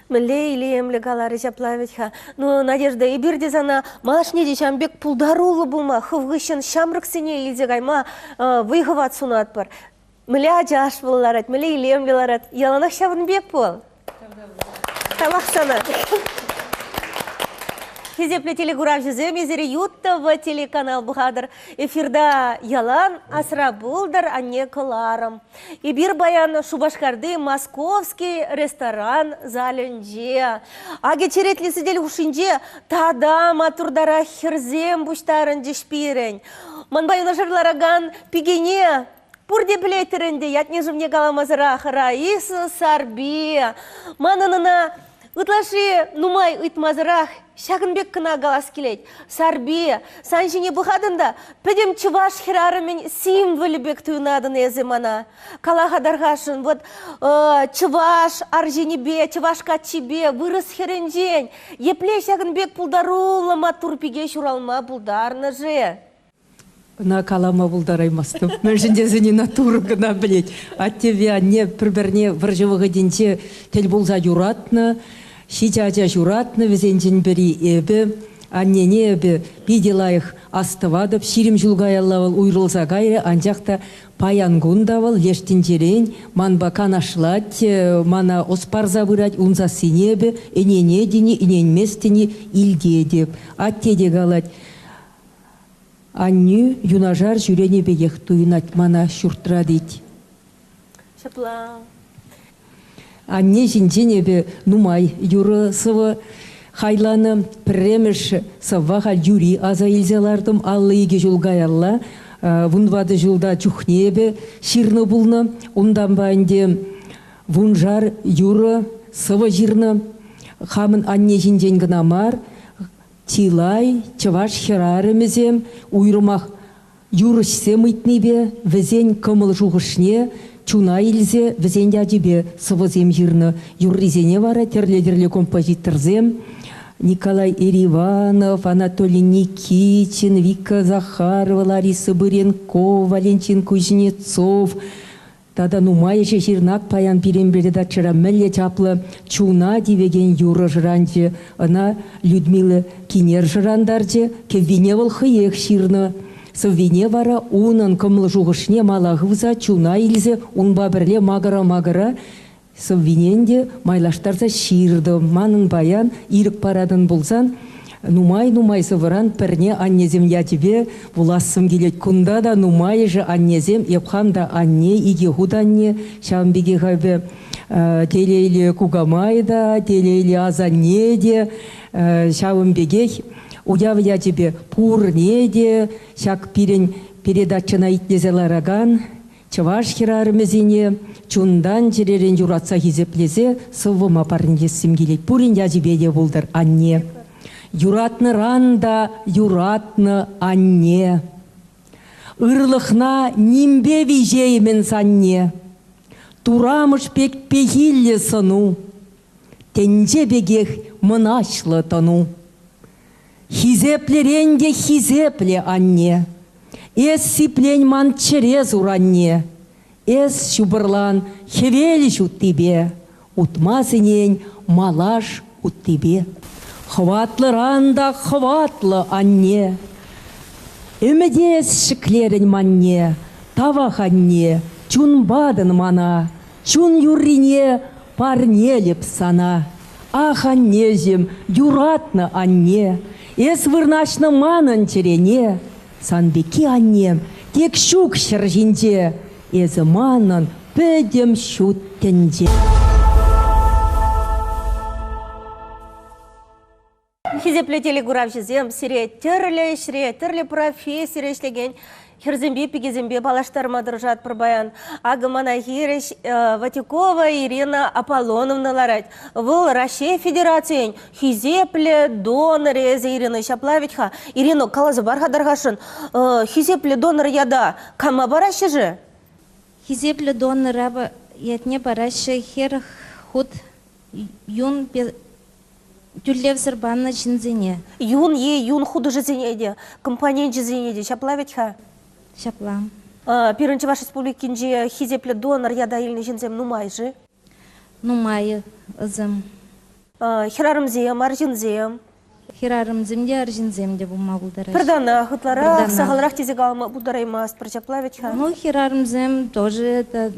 Мӗнле илемлӗ каларӗ ҫапла вӗт-ха. Ну, Надежда, эпир те сана малашне те ҫавӑн пек пултаруллӑ пулма, хӑв хыҫҫӑн ҫамрӑксене илсе кайма вӑй-хӑват сунатпӑр. Мӗнле ачаш вӑл ларать, мӗнле илемлӗ ларать. Яланах ҫавӑн пек пул. Тавах сана. Хисеплӗ телекуравҫӑсем, эсир Ют-ТВ телеканал пӑхатӑр. Эфирта ялан асра пултӑр, анне кӑларӑм. Эпир паян Шупашкарти Московский ресторан залӗнче. Акӑ черетлӗ сӗтел хушшинче тата маттуртарах хӗрсем пуҫтарӑнчӗҫ пирӗн. Манпа юнашар ларакан пикене. Пурте пӗлеттӗр ӗнтӗ, ятне-шывне каламасӑрах Раиса Сарпи. Манӑн ӑна ытлашши нумай ыйтмасӑрах ҫакӑн пек кӑна калас килет. Сарпи, сан ҫине пӑхатӑн та пӗтӗм чӑваш хӗрарӑмӗн символӗ пек туйӑнатӑн эсӗ мана. Кала-ха тархасшӑн, вот чӑваш арҫынӗпе, чӑваш каччипе, вырӑс хӗрӗнчен епле ҫакӑн пек пултаруллӑ маттур пике ҫуралма пултарнӑ-ши? Ӑна калама пултараймастӑп. Мӗншӗн тесен ӑна Турӑ кӑна пӗлет. Аттепе анне пӗр-пӗрне вӑрҫӑ вӑхӑтӗнче тӗл пулса юратнӑ, ҫичӗ ача ҫуратнӑ, вӗсенчен пӗри эпӗ. Аннене эпӗ питӗ лайӑх астӑватӑп. 20 ҫул каялла вӑл уйрӑлса кайрӗ, анчах та паян кун та вӑл леш тӗнчерен манпа канашлать, мана ӑс парса пырать, ун сассине эпӗ ӗненетӗн-и, ӗненместӗн-и илтетӗп. Атте те калать, Аннӳ юнашар ҫӳренӗ пекех туйӑнать мана ҫуртра тет. Ҫапла. Анне ҫинчен эпӗ нумай юрӑ сӑвӑ хайланӑ. Пӗрремӗш сӑвва халь юри аса илсе лартӑм. 52 ҫул каялла, вунтӑватӑ ҫулта чухне эпӗ ҫырнӑ пулнӑ. Унтанпа ӗнтӗ вуншар юрӑ, сӑвӑ ҫырнӑ. Хамӑн анне ҫинчен кӑна мар, Чылай чӑваш хӗрарӑмӗсем, уйрӑмах юрӑҫсем ыйтнипе, вӗсен кӑмӑл-шухӑшне чуна илсе вӗсен ячӗпе сӑвӑсем ҫырнӑ. Юррисене вара тӗрлӗ-тӗрлӗ композиторсем Николай Эриванов, Анатолий Никитин, Вика Захарова, Лариса Быренкова, Валентин Кузнецов, Тата нумайӑшӗ ҫырнак паян пирӗн передачӑра мӗнле чаплӑ чуна тивекен юрӑ шӑранчӗ. Ӑна Людмила Кинер шӑрантарчӗ, кӗввине вӑл хӑех ҫырнӑ. Сӑввине вара унӑн кӑмӑл-шухӑшне мала хывса чуна илсе унпа пӗрле макӑра-макӑра Сӑввине ӗнтӗ майлаштарса ҫыртӑм. Манӑн паян ирӗк паратӑн пулсан нумай-нумай сӑвӑран пӗрне аннесем ячӗпе вулассӑм килет. Кунта та нумайӑшӗ аннесем, эп хам та анне, икӗ хут анне. Ҫавӑн пекех эпӗ телейлӗ кукамай та, телейлӗ асанне те. Ҫавӑн пекех уяв ячӗпе пурне те ҫак пирӗн передачӑна итлесе ларакан Чӑваш хӗрарӑмӗсене чунтан-чӗререн юратса хисеплесе сӑввӑма парнелессӗм килет. Пурин ячӗпе те пултӑр анне. Юратнӑран та юратнӑ анне. Ырлӑхна нимпе виҫеймӗн санне. Турамӑш пек пехиллӗ сӑну. Тӗнче пекех мӑнаҫлӑ тӑну. Хисеплӗрен те хисеплӗ анне. Эс сиплен ман чӗре суранне, Эс ҫупӑрлан хӗвел ҫуттипе, Утма сӗнен малаш уттипе. Хӑватлӑран та хӑватлӑ анне, Ӗмӗте эс ҫӗклерӗн манне, Тавах, анне, чун патӑн мана, Чун юррине парнелӗп сана. Ах, аннеҫӗм, юратнӑ анне, Эс вырнаҫнӑ манӑн чӗрене. Сан пекки, аннем, тек ҫук ҫӗр ҫинче, Эсӗ манӑн пӗтӗм ҫут тӗнче. Хисеплӗ телекуравҫӑсем, сире тӗрлӗ ӗҫре, тӗрлӗ профессире ӗҫлекен хӗрсемпе пикесемпе паллаштарма тӑрӑшатпӑр паян. Акӑ мана хирӗҫ Ватюкова Ирина Аполлоновна ларать. Вӑл Раҫҫей Федерацийӗн хисеплӗ донорӗ эсӗ, Ирина, ҫапла вӗт-ха. Ирина, каласа пар-ха тархасшӑн, хисеплӗ донор ята кама параҫҫӗ-ши? Хисеплӗ донора ятне параҫҫӗ 40 хут юн тӳлевсӗр панӑ ҫынсене. Юн е юн хутӑшӗсене те, компоненчӗсене те ҫапла вӗт-ха? Ҫапла. Пирӗн Чӑваш Республикинче хисеплӗ донор ята илнӗ ҫынсем нумай-ши? Нумай ӑсӑм. Хӗрарӑмсем, арҫынсем. Хӗрарӑмсем те, арҫынсем те пулма пултараҫҫӗ. Пӗр танах, ытларах, сахалрах тесе калама пултараймастпӑр, ҫапла вӗт-ха? Ну, хӗрарӑмсем тоже это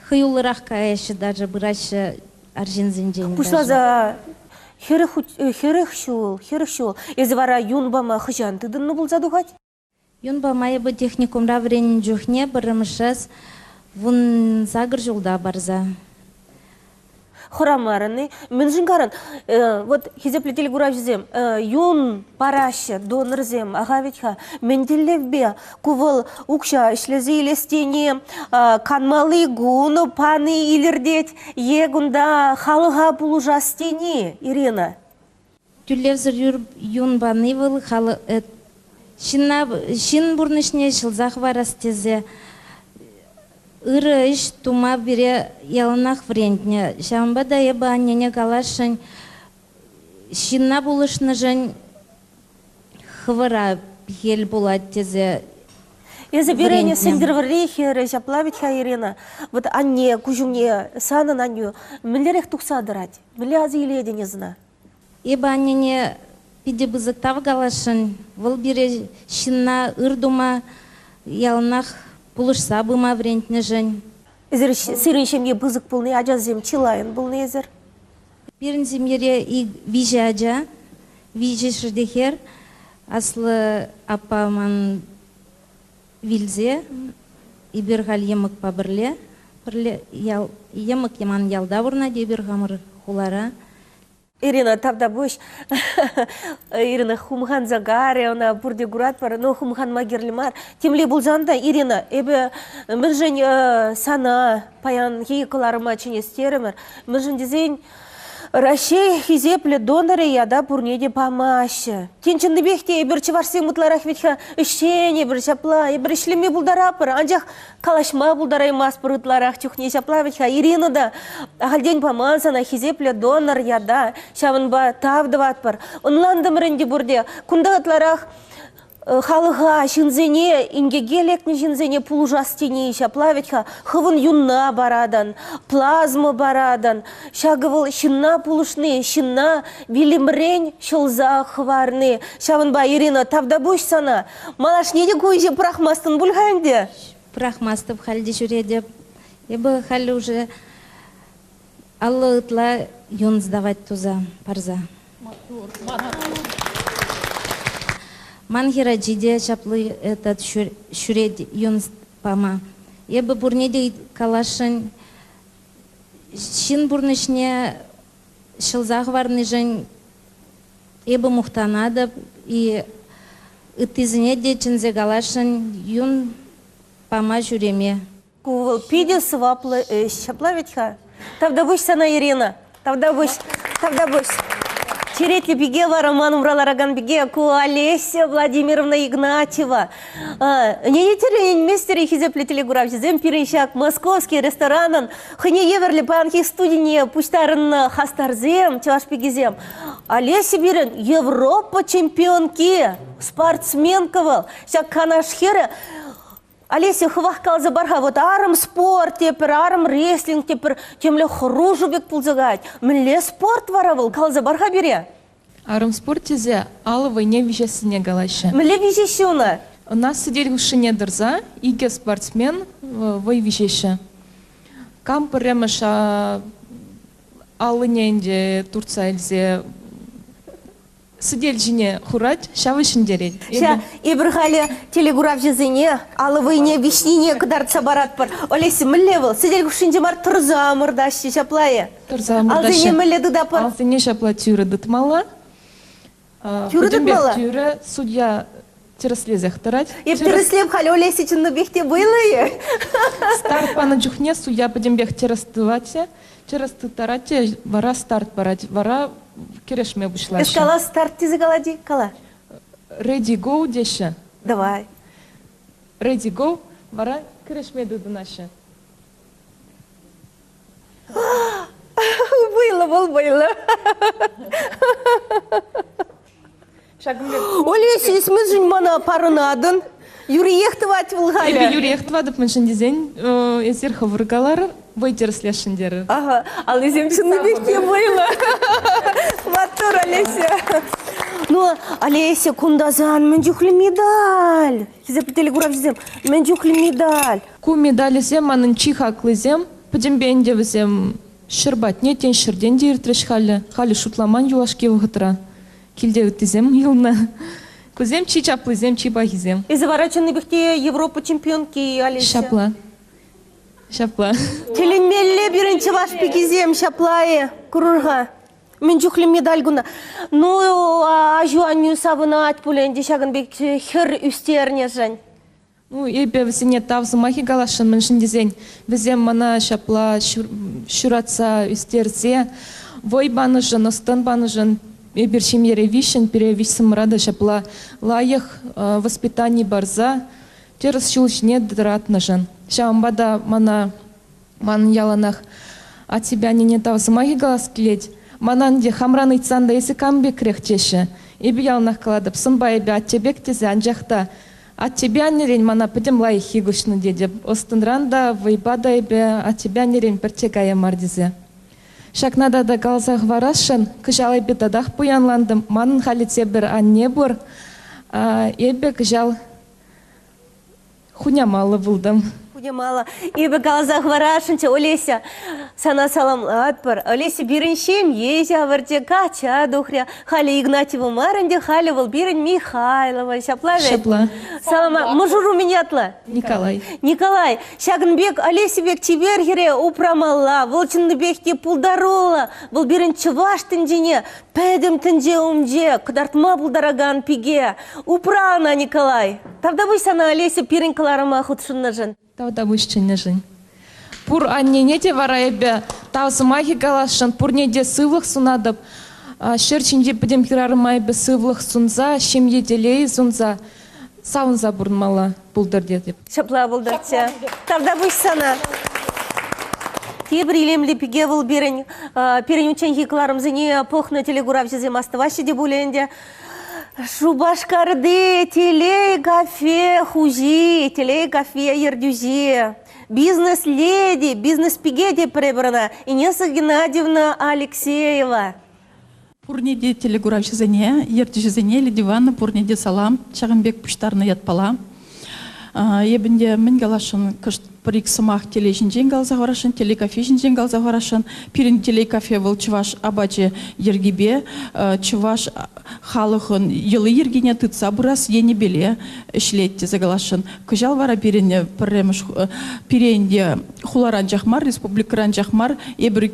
хӑюллӑрах каяҫҫӗ даже, пыраҫҫӗ арҫынсенчен. Пуҫласа 40 ҫул, 40 ҫул. Эсӗ вара юн пама хӑҫан тытӑннӑ пулса тухать? Юн пама эпӗ техникумра вӗреннӗ чухне пӗрремӗш раз 18 ҫулта парса. Хӑрамарӑн-и? Мӗншӗн карӑн? Вот хисеплӗ телекуравҫӑсем, юн параҫҫӗ донорсем, аха вӗт-ха. Мӗн тӗллевпе? Ку вӑл укҫа ӗҫлесе илес тени, канмалли кун пани илӗртет е кунта халӑха пулӑшас тени, Ирина? Тӳлевсӗр юн пани вӑл ҫынна ҫын пурнӑҫне ҫӑлса хӑварас тесе ырӑ ӗҫ тума пире яланах вӗрентнӗ. Ҫавӑнпа та эпӗ аннене каласшӑн, ҫынна пулӑшнӑшӑн хӑвӑра хӗл пулать тесе Эсӗ пирӗн Сӗнтӗрвӑрри хӗрӗ, ҫапла вӗт-ха, Ирина? Вот анне куҫ умне санӑн аннӳ мӗнлерех тухса тӑрать? Мӗнле аса илетӗн эс ӑна? Эпӗ аннене питӗ пысӑк тав каласшӑн. Вӑл пире ҫынна ыр тума, яланах пулӑшса пыма вӗрентнӗшӗн. Эсир сирӗн ҫемье пысӑк пулни, ачасем чылайӑн пулни эсир? Пирӗн ҫемьере виҫӗ ача, виҫӗ те хӗр. Аслӑ аппа ман вилсе, эпир халь йӑмӑкпа пӗрле, пӗрле ял, йӑмӑк ман ялта пурӑнать, эпир хамӑр хулара. Ирина, тавтапуҫ. Ирина хумханса карӗ, ӑна пурте куратпӑр, но хумханма кирлӗ мар. Темле пулсан та, Ирина, эпӗ мӗншӗн сана паянхи кӑларӑма чӗнес терӗмӗр? Мӗншӗн тесен Раҫҫей хисеплӗ донорӗ ята пурне те памаҫҫӗ. Тен, чӑннипех те эпир чӑвашсем ытларах вӗт-ха ӗҫчен эпир ҫапла, эпир ӗҫлеме пултаратпӑр, анчах калаҫма пултараймастпӑр ытларах чухне ҫапла вӗт-ха. Ирина та ахальтен паман сана хисеплӗ донор ята, ҫавӑнпа тав тӑватпӑр. Ӑнлантӑмӑр ӗнтӗ пурте. Кунта ытларах халӑха, ҫынсене, инкеке лекнӗ ҫынсене пулӑшас тени ҫапла вӗт-ха. Хӑвӑн юнна паратӑн, плазма паратӑн. Ҫакӑ вӑл ҫынна пулӑшни, ҫынна вилӗмрен ҫӑлса хӑварни. Ҫавӑнпа, Ирина, тавтапуҫ сана. Малашне те ку ӗҫе пӑрахмастӑн пуль-ха ӗнтӗ? Пӑрахмастӑп, халь те ҫӳретӗп. Эпӗ халь уже 50 ытла юн сдавать туса парса. Ман хӗрачи те ҫапла этот ҫӳрет юн пама. Эпӗ пурне те каласшӑн, ҫын пурнӑҫне ҫӑлса хӑварнишӗн эпӗ мухтанатӑп и ыттисене те чӗнсе каласшӑн юн пама ҫӳреме. Ку вӑл питӗ сӑваплӑ ӗҫ. Ҫапла вӗт-ха? Тавтапуҫ сана, Ирина. Тавтапуҫ. Тавтапуҫ. Черетлӗ пике вара ман умра ларакан пике ку Олеся Владимировна Игнатьева. Ӗненетӗр ӗненместӗр-и, хисеплӗ телекуравҫӑсем, пирӗн ҫак Московский ресторанӑн хӑйне евӗрлӗ паянхи студине пуҫтарӑннӑ хастарсем, чӑваш пикисем. Олеся пирӗн Европа чемпионки, спортсменка вӑл. Ҫак Канаш хӗрӗ Олеся, хӑвах каласа пар-ха, вот арӑм спорт тепӗр, арӑм рестлинг тепӗр, темле хӑрушӑ пек пулса каять. Мӗнле спорт вара вӑл? Каласа пар-ха пире. Арӑм спорт тесе алӑ вӑйне виҫессине калаҫҫӗ. Мӗнле виҫеҫҫӗ ӑна? Ӑна сӗтел хушшине тӑрса икӗ спортсмен вӑй виҫеҫҫӗ. Кам пӗрремӗш аллине ӗнтӗ туртса илсе сӗтел ҫине хурать, ҫавӑ ҫӗнтерет. Ҫа, эпир халӗ телекуравҫӑсене алӑ вӑйне виҫнине кӑтартса паратпӑр. Олеся, мӗнле вӑл? Сӗтел хушшинче мар тӑрса ӑмӑртаҫҫӗ, ҫапла-и? Тӑрса ӑмӑртаҫҫӗ. Алсене мӗнле тытатпӑр? Алсене ҫапла тӳрӗ тытмалла. Тӳрӗ тытмалла? Тӳрӗ. Судья тӗрӗслесех тӑрать. Эп тӗрӗслеп халӗ Олеся чӑннипех те вӑйлӑ-и? Старт панӑ чухне судья пӗтӗмпех тӗрӗс тӑвать те, тӗрӗс тыттарать те, вара старт парать, вара кӗрешме пуҫлаҫҫӗ. Эс кала старт тесе калать-и? Кала. Ready go теҫҫӗ. Давай. Ready go, вара кӗрешме тытӑнаҫҫӗ. Вӑйлӑ вӑл, вӑйлӑ. Ҫакӑн пек. Олеся, эс мӗншӗн мана парӑнатӑн? Юриех тӑвать вӑл халӗ. Эпӗ юриех тӑватӑп, мӗншӗн тесен эсир хӑвӑр каларӑр, вӑй тӗрӗслесшӗн терӗр. Ага, аллисем чӑннипех те вӑйлӑ. Маттур, Олеся. Ну, Олеся, кунта сан мӗн чухлӗ медаль? Хисеплӗ телекуравҫӑсем, мӗн чухлӗ медаль? Ку медалӗсем манӑн чи хаклисем. Пӗтӗмпе ӗнтӗ вӗсем ҫӗр патне, тен, ҫӗртен те иртрӗҫ халӗ. Халӗ шутламан юлашки вӑхӑтра. Килте ыттисем юлнӑ. Кусем чи чаплисем, чи пахисем. Эсӗ вара чӑннипех те Европа чемпионки, Олеся. Ҫапла. Ҫапла. Тӗлӗнмелле пирӗн чӑваш пикисем ҫапла-и? Курӑр-ха. Мӗн чухлӗ медаль кунта. Ну, аҫу-аннӳ савӑнать пуль ӗнтӗ ҫакӑн пек хӗр ӳстернӗшӗн. Ну, эпӗ вӗсене тав сӑмахӗ каласшӑн, мӗншӗн тесен вӗсем мана ҫапла ҫуратса ӳстерсе вӑй панӑшӑн, ӑс-тӑн панӑшӑн эпир ҫемьере виҫҫӗн, пире виҫсӗмӗра та ҫапла лайӑх воспитани парса тӗрӗс ҫул ҫине тӑратнӑшӑн. Ҫавӑнпа та мана Манӑн яланах аттепе аннене тав сӑмахӗ калас килет. Мана ӗнтӗ хамран ыйтсан та эсӗ кам пекрех теҫҫӗ. Эпӗ яланах калатӑп, сӑнпа эпӗ атте пек тесе, анчах та аттепе аннерен мана пӗтӗм лайӑххи куҫнӑ тетӗп. Ӑс-тӑнран та, вӑйпа та эпӗ аттепе аннерен пӗртте кая мар тесе. Ҫакна тата каласа хӑварасшӑн, кӑҫал эпӗ татах пуянлантӑм, манӑн халӗ тепӗр анне пур. Эпӗ кӑҫал Хунямаллӑ пултӑм. Хунямаллӑ. Эпӗ каласа хӑварасшӑнччӗ, Олеся, сана саламлатпӑр. Олеся пирӗн ҫемье ҫавӑрчӗ, качча тухрӗ. Халӗ Игнатьева мар ӗнтӗ, халӗ вӑл пирӗн Михайлова. Ҫапла вӗт? Ҫапла. Салама. Мӑшӑру мӗн ятлӑ? Николай. Николай, ҫакӑн пек Олеся пек чипер хӗре упрамалла. Вӑл чӑннипех те пултаруллӑ. Вӑл пирӗн чӑваш тӗнчине пӗтӗм тӗнче умӗнче кӑтартма пултаракан пике. Упра ӑна, Николай. Тавтапуҫ сана, Олеся, пирӗн кӑларӑма хутшӑннӑшӑн. Тавтапуҫ чӗннӗшӗн. Пур аннене те вара эпӗ тав сӑмахӗ каласшӑн, пурне те сывлӑх сунатӑп. Ҫӗр ҫинчи пӗтӗм хӗрарӑма эпӗ сывлӑх сунса, ҫемье телейӗ сунса, савӑнса пурӑнмалла пултӑр тетӗп. Ҫапла пултӑрччӗ. Тавтапуҫ сана. Тепӗр илемлӗ пике вӑл пирӗн. Пирӗн унчченхи кӑларӑмсене пӑхнӑ телекуравҫӑсем астӑваҫҫӗ те пулӗ ӗнтӗ. Шупашкарти Телей кафе хуҫи, Телей кафе ертӳҫи, бизнес-леди, бизнес-пике те пӗр-пӗр ӑна Инесса Геннадьевна Алексеева. Пурне те телекуравҫӑсене, ертӳҫӗсене Лидия Ивановна пурне те салам. Ҫакӑн пек пуҫтарнӑ ятпала. Эпӗ ӗнтӗ мӗн каласшӑн, кӑшт пӗр-ик сӑмах телей ҫинчен каласа хӑварасшӑн, телекафе ҫинчен каласа хӑварасшӑн. Пирӗн телекафе вӑл чӑваш апачӗ йӗркипе, чӑваш халӑхӑн йӑли-йӗркине тытса пырас енӗпеле ӗҫлет тесе каласшӑн. Кӑҫал вара пирӗн пӗрремӗш пире ӗнтӗ хулара анчах мар, республикӑра анчах мар, эпир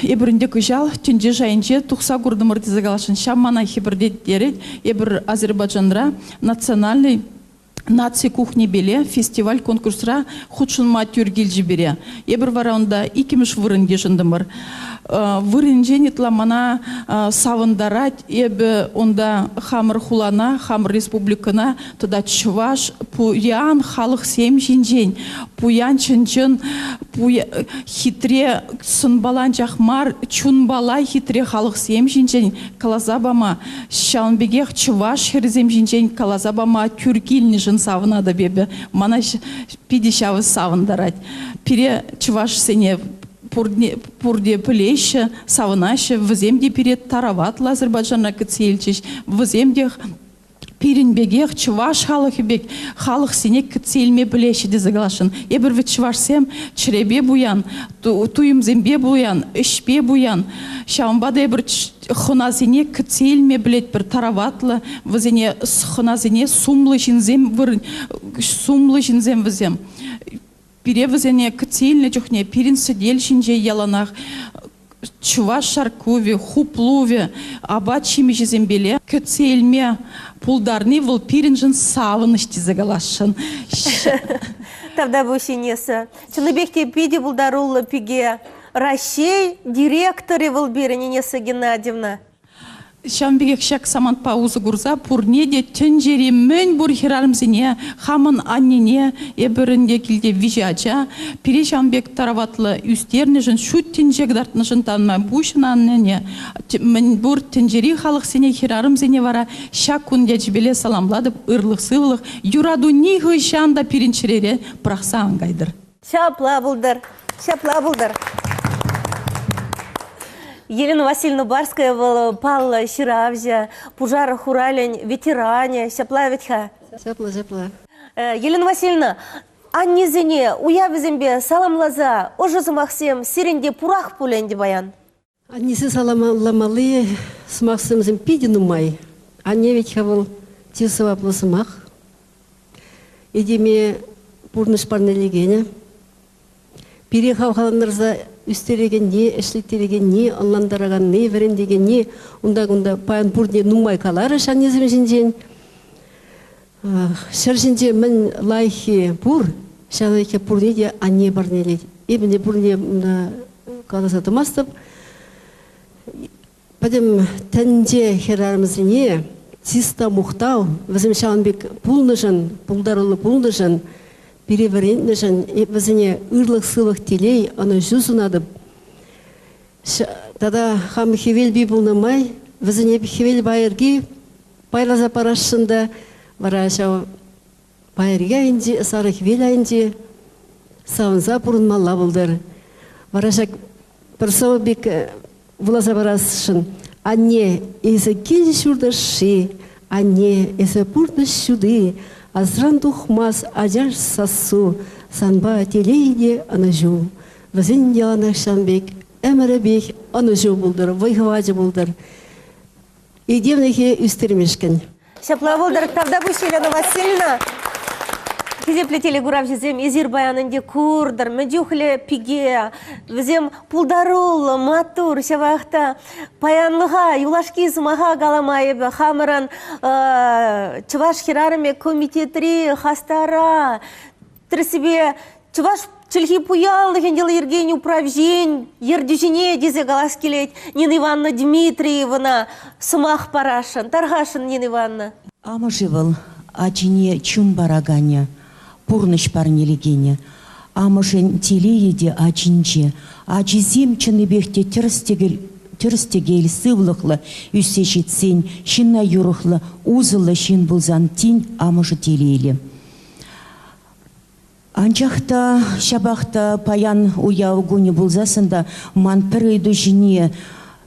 Эпир ӗнтӗ кӑҫал тӗнче шайӗнче тухса куртӑмӑр тесе каласшӑн. Ҫав мана хӗпӗртеттерет. Эпир Азербайджанра национальный наци кухнипеле фестиваль-конкурсра хутшӑнма тӳр килчӗ пире. Эпир вара унта иккӗмӗш вырӑн йышӑнтӑмӑр. Вырӑнӗнчен ытла мана савӑнтарать. Эпӗ унта хамӑр хулана, хамӑр республикӑна тата чӑваш пуян халӑхсем ҫинчен пуян чӑн-чӑн хитре сӑнпала анчах мар, чунпала хитре халӑхсем ҫинчен каласа пама, ҫавӑн пекех чӑваш хӗрӗсем ҫинчен каласа пама тӳр килнӗшӗн савӑнатӑп эпӗ. Мана питӗ ҫавӑ савӑнтарать. Пире, чӑвашсене, пурне, пурте пӗлеҫҫӗ, савӑнаҫҫӗ. Вӗсем те пире тараватлӑ Азербайджана кӗтсе илчӗҫ. Вӗсем те пирӗн пекех чӑваш халӑхӗ пек халӑхсене кӗтсе илме пӗлеҫҫӗ тесе каласшӑн. Эпир вӗт чӑвашсем чӗрепе пуян, туйӑмсемпе пуян, ӗҫпе пуян. Ҫавӑнпа та эпир хӑнасене кӗтсе илме пӗлетпӗр, тараватлӑ вӗсене хӑнасене сумлӑ ҫынсем вырӑн сумлӑ ҫынсем вӗсем. Пире вӗсене кӗтсе илнӗ чухне пирӗн сӗтел ҫинче яланах чӑваш шарккувӗ, хуплувӗ, апат-ҫимӗҫӗсемпеле кӗтсе илме пултарни вӑл пирӗншӗн савӑнӑҫ тесе каласшӑн. Тавтапуҫ, Инесса. Чӑннипех те питӗ пултаруллӑ пике. Раҫҫей директорӗ вӑл пирӗн, Инесса Геннадьевна. Ҫавӑн пекех ҫак самантпа усӑ курса пурне те тӗнчери мӗн пур хӗрарӑмсене, хамӑн аннене, эпир ӗнтӗ килте виҫӗ ача, пире ҫавӑн пек тараватлӑ ӳстернӗшӗн, ҫут тӗнче кӑтартнӑшӑн танма пуҫӑн аннене, мӗн пур тӗнчери халӑхсене, хӗрарӑмсене вара ҫак кун ячӗпеле саламлатӑп, ырлӑх-сывлӑх, юрату нихӑҫан та пирӗн чӗрере пӑрахса ан кайтӑр. Ҫапла пултӑр. Ҫапла пултӑр. Елена Васильевна Барская вӑл паллӑ ҫыравҫӑ, пушар хуралӗн ветеранӗ. Ҫапла вӗт-ха? Ҫапла, ҫапла. Э, Елена Васильевна, аннесене уявӗсемпе саламласа ӑшӑ сӑмахсем сирӗн те пурах пуль ӗнтӗ паян. Аннесе саламламалли сӑмахсемсем питӗ нумай. Анне вӗт-ха вӑл чи сӑваплӑ сӑмах. Этеме пурнӑҫ парнелекенӗ. Пире хавхалантарса ӳстерекенни, ӗҫлеттерекенни, ӑнлантараканни, вӗрентекенни унта-кунта паян пурте нумай каларӗҫ аннесем ҫинчен. Ҫӗр ҫинче мӗн лайӑххи пур, ҫав лайӑххи пурне те анне парнелет. Эпӗ те пурне каласа тӑмастӑп. Пӗтӗм тӗнче хӗрарӑмсене чыс та мухтав, вӗсем ҫавӑн пек пулнӑшӑн, пултаруллӑ пулнӑшӑн, пире вӗрентнӗшӗн эп вӗсене ырлӑх-сывлӑх, телей, ӑнӑҫу сунатӑп. Тата хам хӗвелпи пулнӑ май вӗсене хӗвел пайӑрки пайласа парасшӑн та вара ҫав пайӑрки айӗнче, сарӑ хӗвел айӗнче савӑнса пурӑнмалла пултӑр. Вара ҫак пӗр сӑвӑ пек вуласа парасшӑн. Анне, эсӗ кил-ҫурт ӑшши, анне, эсӗ пурнӑҫ ҫути, асран тухмас ачаш сассу, санпа телей те ӑнӑҫу. Вӗсен яланах ҫавӑн пек ӗмӗрӗпех ӑнӑҫу пултӑр, вӑй-хӑвачӗ пултӑр. Этемлӗхе ӳстермешкӗн. Ҫапла пултӑр. Тавтапуҫ, Елена Васильевна. Хисеплӗ телекуравҫӑсем, эсир паян ӗнтӗ куртӑр, мӗн чухлӗ пике. Вӗсем пултаруллӑ, маттур, ҫавах та паянлӑха, юлашки сӑмаха калама эпӗ хамӑрӑн Чӑваш хӗрарӑмӗ комитетри хастара, Тӗрӗссипе, чӑваш чӗлхи пуянлӑхӗн йӑли-йӗркен управҫин ертӳҫине тесе калас килет Нина Ивановна Дмитриевӑна сӑмах парасшӑн. Тархасшӑн, Нина Ивановна. Амӑшӗ вӑл ачине чун параканӗ, пурнӑҫ парнелекенӗ. Амӑшӗн телейӗ те ачинче. Ачисем чӑннипех те тӗрӗс-тӗкел, сывлӑхлӑ ӳссе ҫитсен, ҫынна юрӑхлӑ, усӑллӑ ҫын пулсан тин амӑшӗ телейлӗ. Анчах та ҫапах та паян уяв кунӗ пулсассӑн та ман пӗр ыйту ҫине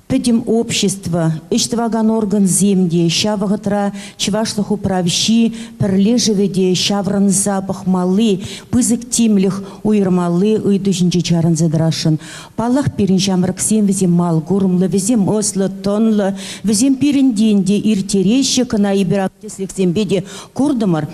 пӗтӗм общество, ӗҫ тӑвакан органсем те, ҫав вӑхӑтра чӑвашлӑх управҫи пӗрлешӗвӗ те ҫаврӑнса пӑхмалли, пысӑк тимлӗх уйӑрмалли ыйту ҫинче чарӑнса тӑрасшӑн. Паллах, пирӗн ҫамрӑксем вӗсем мал курӑмлӑ, вӗсем ӑслӑ, тӑнлӑ, вӗсем пирӗнтен те ирттереҫҫӗ, кӑна эпир тӗслӗхсемпе те куртӑмӑр.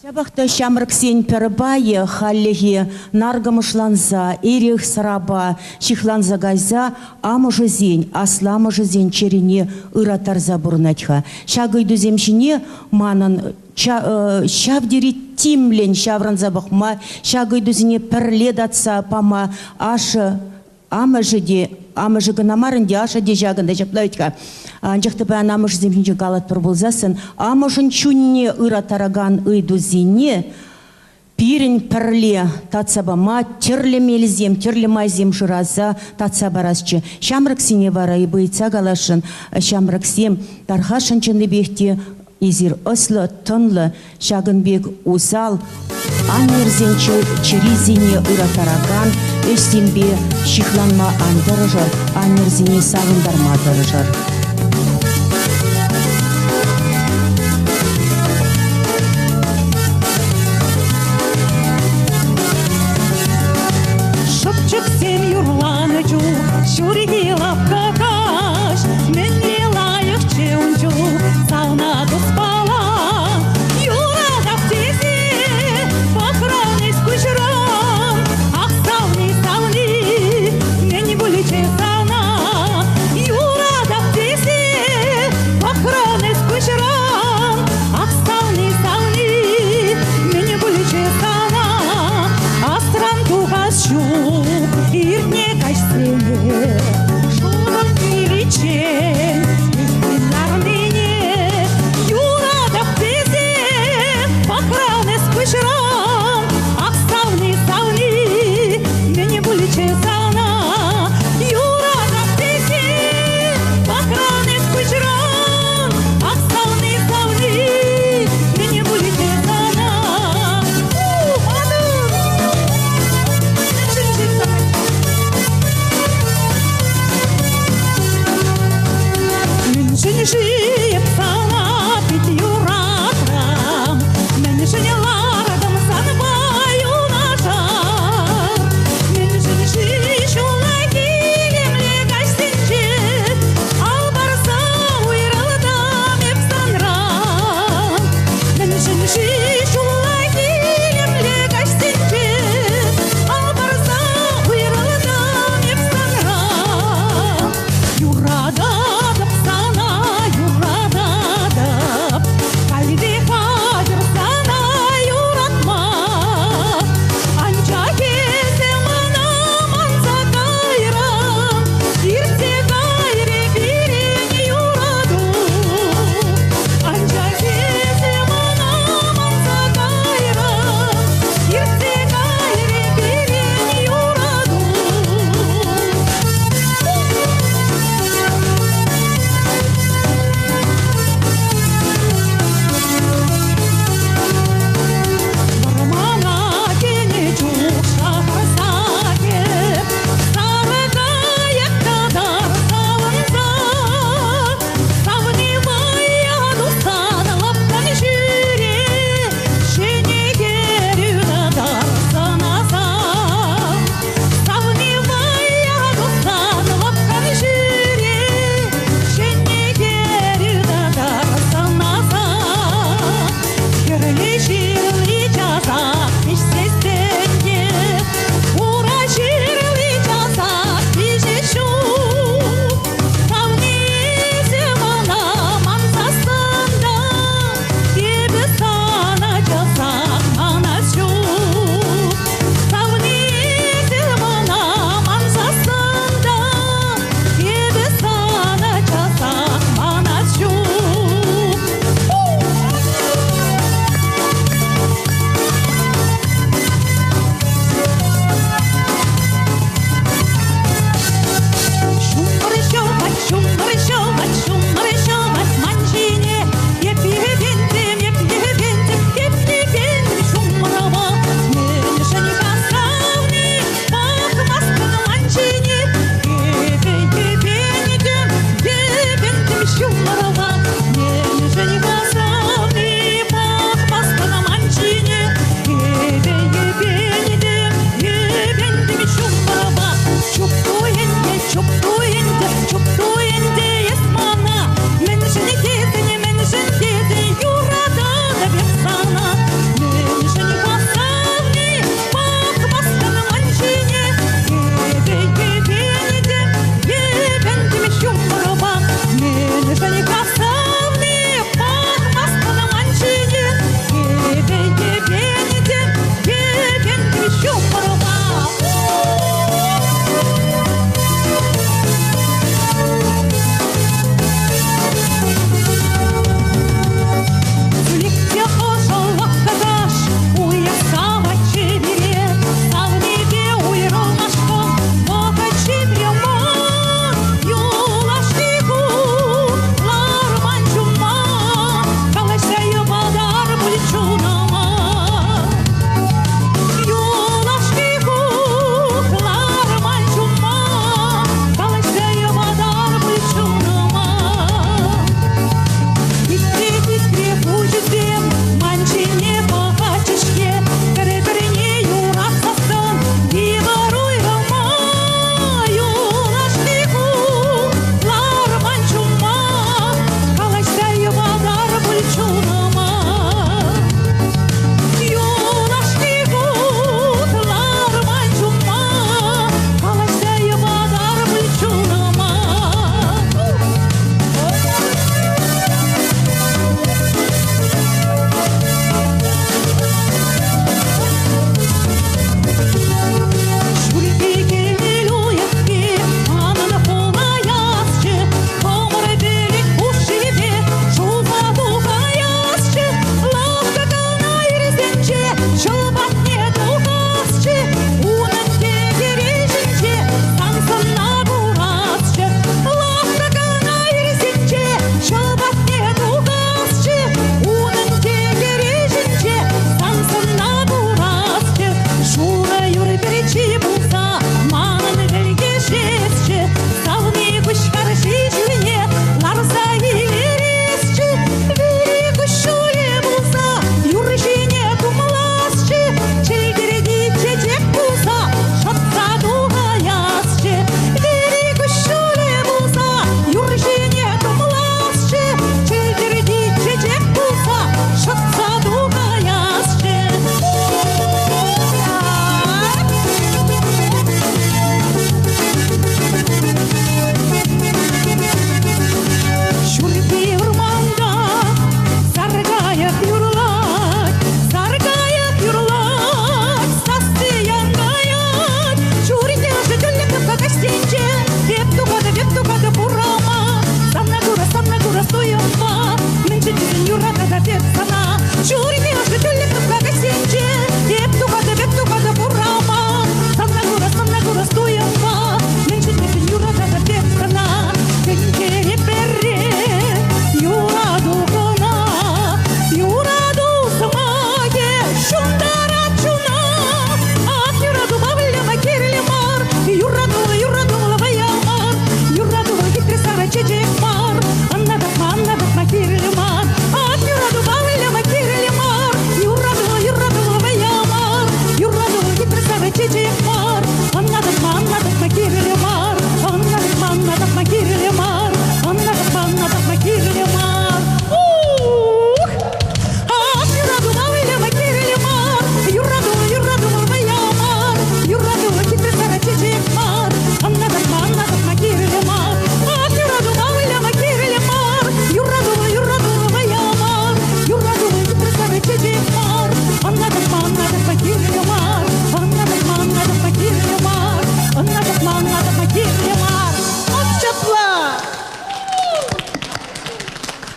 Ҫапах та ҫамрӑксен пӗр пайӗ хальлӗхе наркӑмӑшланса, эрех-сӑрапа ҫыхланса кайса амӑшӗсен, асламӑшӗсен чӗрине ыраттарса пурӑнать-ха. Ҫак ыйтусем ҫине манӑн ҫав тери тимлӗн ҫаврӑнса пӑхма, ҫак ыйтусене пӗрле татса пама ашшӗ Амӑшӗ те, амӑшӗ кӑна мар ӗнтӗ, ашшӗ те ҫакӑнта ҫапла вӗт-ха. Анчах та паян амӑшӗсем ҫинчен калатпӑр пулсассӑн, амӑшӗн чунне ыраттаракан ыйтусене пирӗн пӗрле татса пама тӗрлӗ мелсем, тӗрлӗ майсем шыраса татса парасчӗ. Ҫамрӑксене вара эпӗ ыйтса каласшӑн, ҫамрӑксем тархасшӑн чӑннипех те эсир ӑслӑ, тӑнлӑ, Ҫакӑн пек усал аннӗрсен чӗрисене ыраттаракан ӗҫсемпе ҫыхланма ан тӑрӑшӑр, аннӗрсене савӑнтарма тӑрӑшӑр. Шӑпчӑксем юрланӑ чух ҫурхи лапка каҫ мӗнле лайӑхчӗ ун чух савна туспала юратап тесе пӑхран эс куҫран ах савни савни мӗн пулчӗ сана юратап тесе.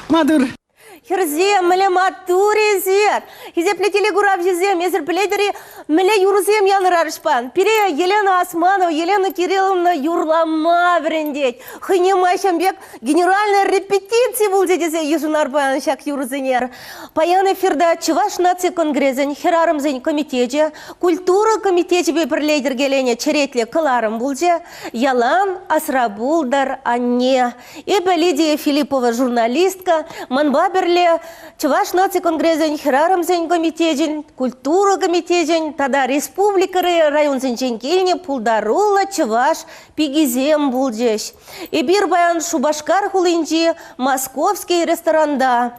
Маттур. Хӗрсем, мӗнле маттур эсир! Хисеплӗ телекуравҫӑсем, эсир пӗлетӗр-и, мӗнле юрӑсем янӑрарӗҫ пан? Пире Елена Османова, Елена Кирилловна юрлама вӗрентет. Хӑйне май ҫам пек генеральная репетици пулчӗ тесе йышӑнар паян ҫак юрӑсене. Паян эфирта Чӑваш наци конгресӗн хӗрарӑмсен комитечӗ, культура комитечӗпе пӗрле йӗркеленӗ черетлӗ кӑларӑм пулчӗ. Ялан асра пултӑр, анне. Эпӗ Лидия Филиппова журналистка, манпа пӗрле Чӑваш наци конгресӗн хӗрарӑмсен комитечӗн, культура комитечӗн тата республикӑри районсенчен килнӗ пултаруллӑ чӑваш пикисем пулчӗҫ. Эпир паян Шупашкар хулинчи Московский ресторанта.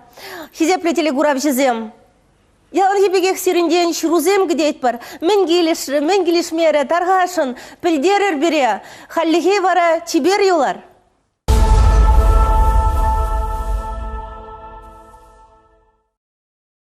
Хисеплӗ телекуравҫӑсем, Яланхи пекех сирӗнтен ҫырусем кӗтетпӗр. Мӗн килӗшрӗ, мӗн килӗшмерӗ, тархасшӑн, пӗлтерӗр пире. Хальлӗхе вара чипер юлар.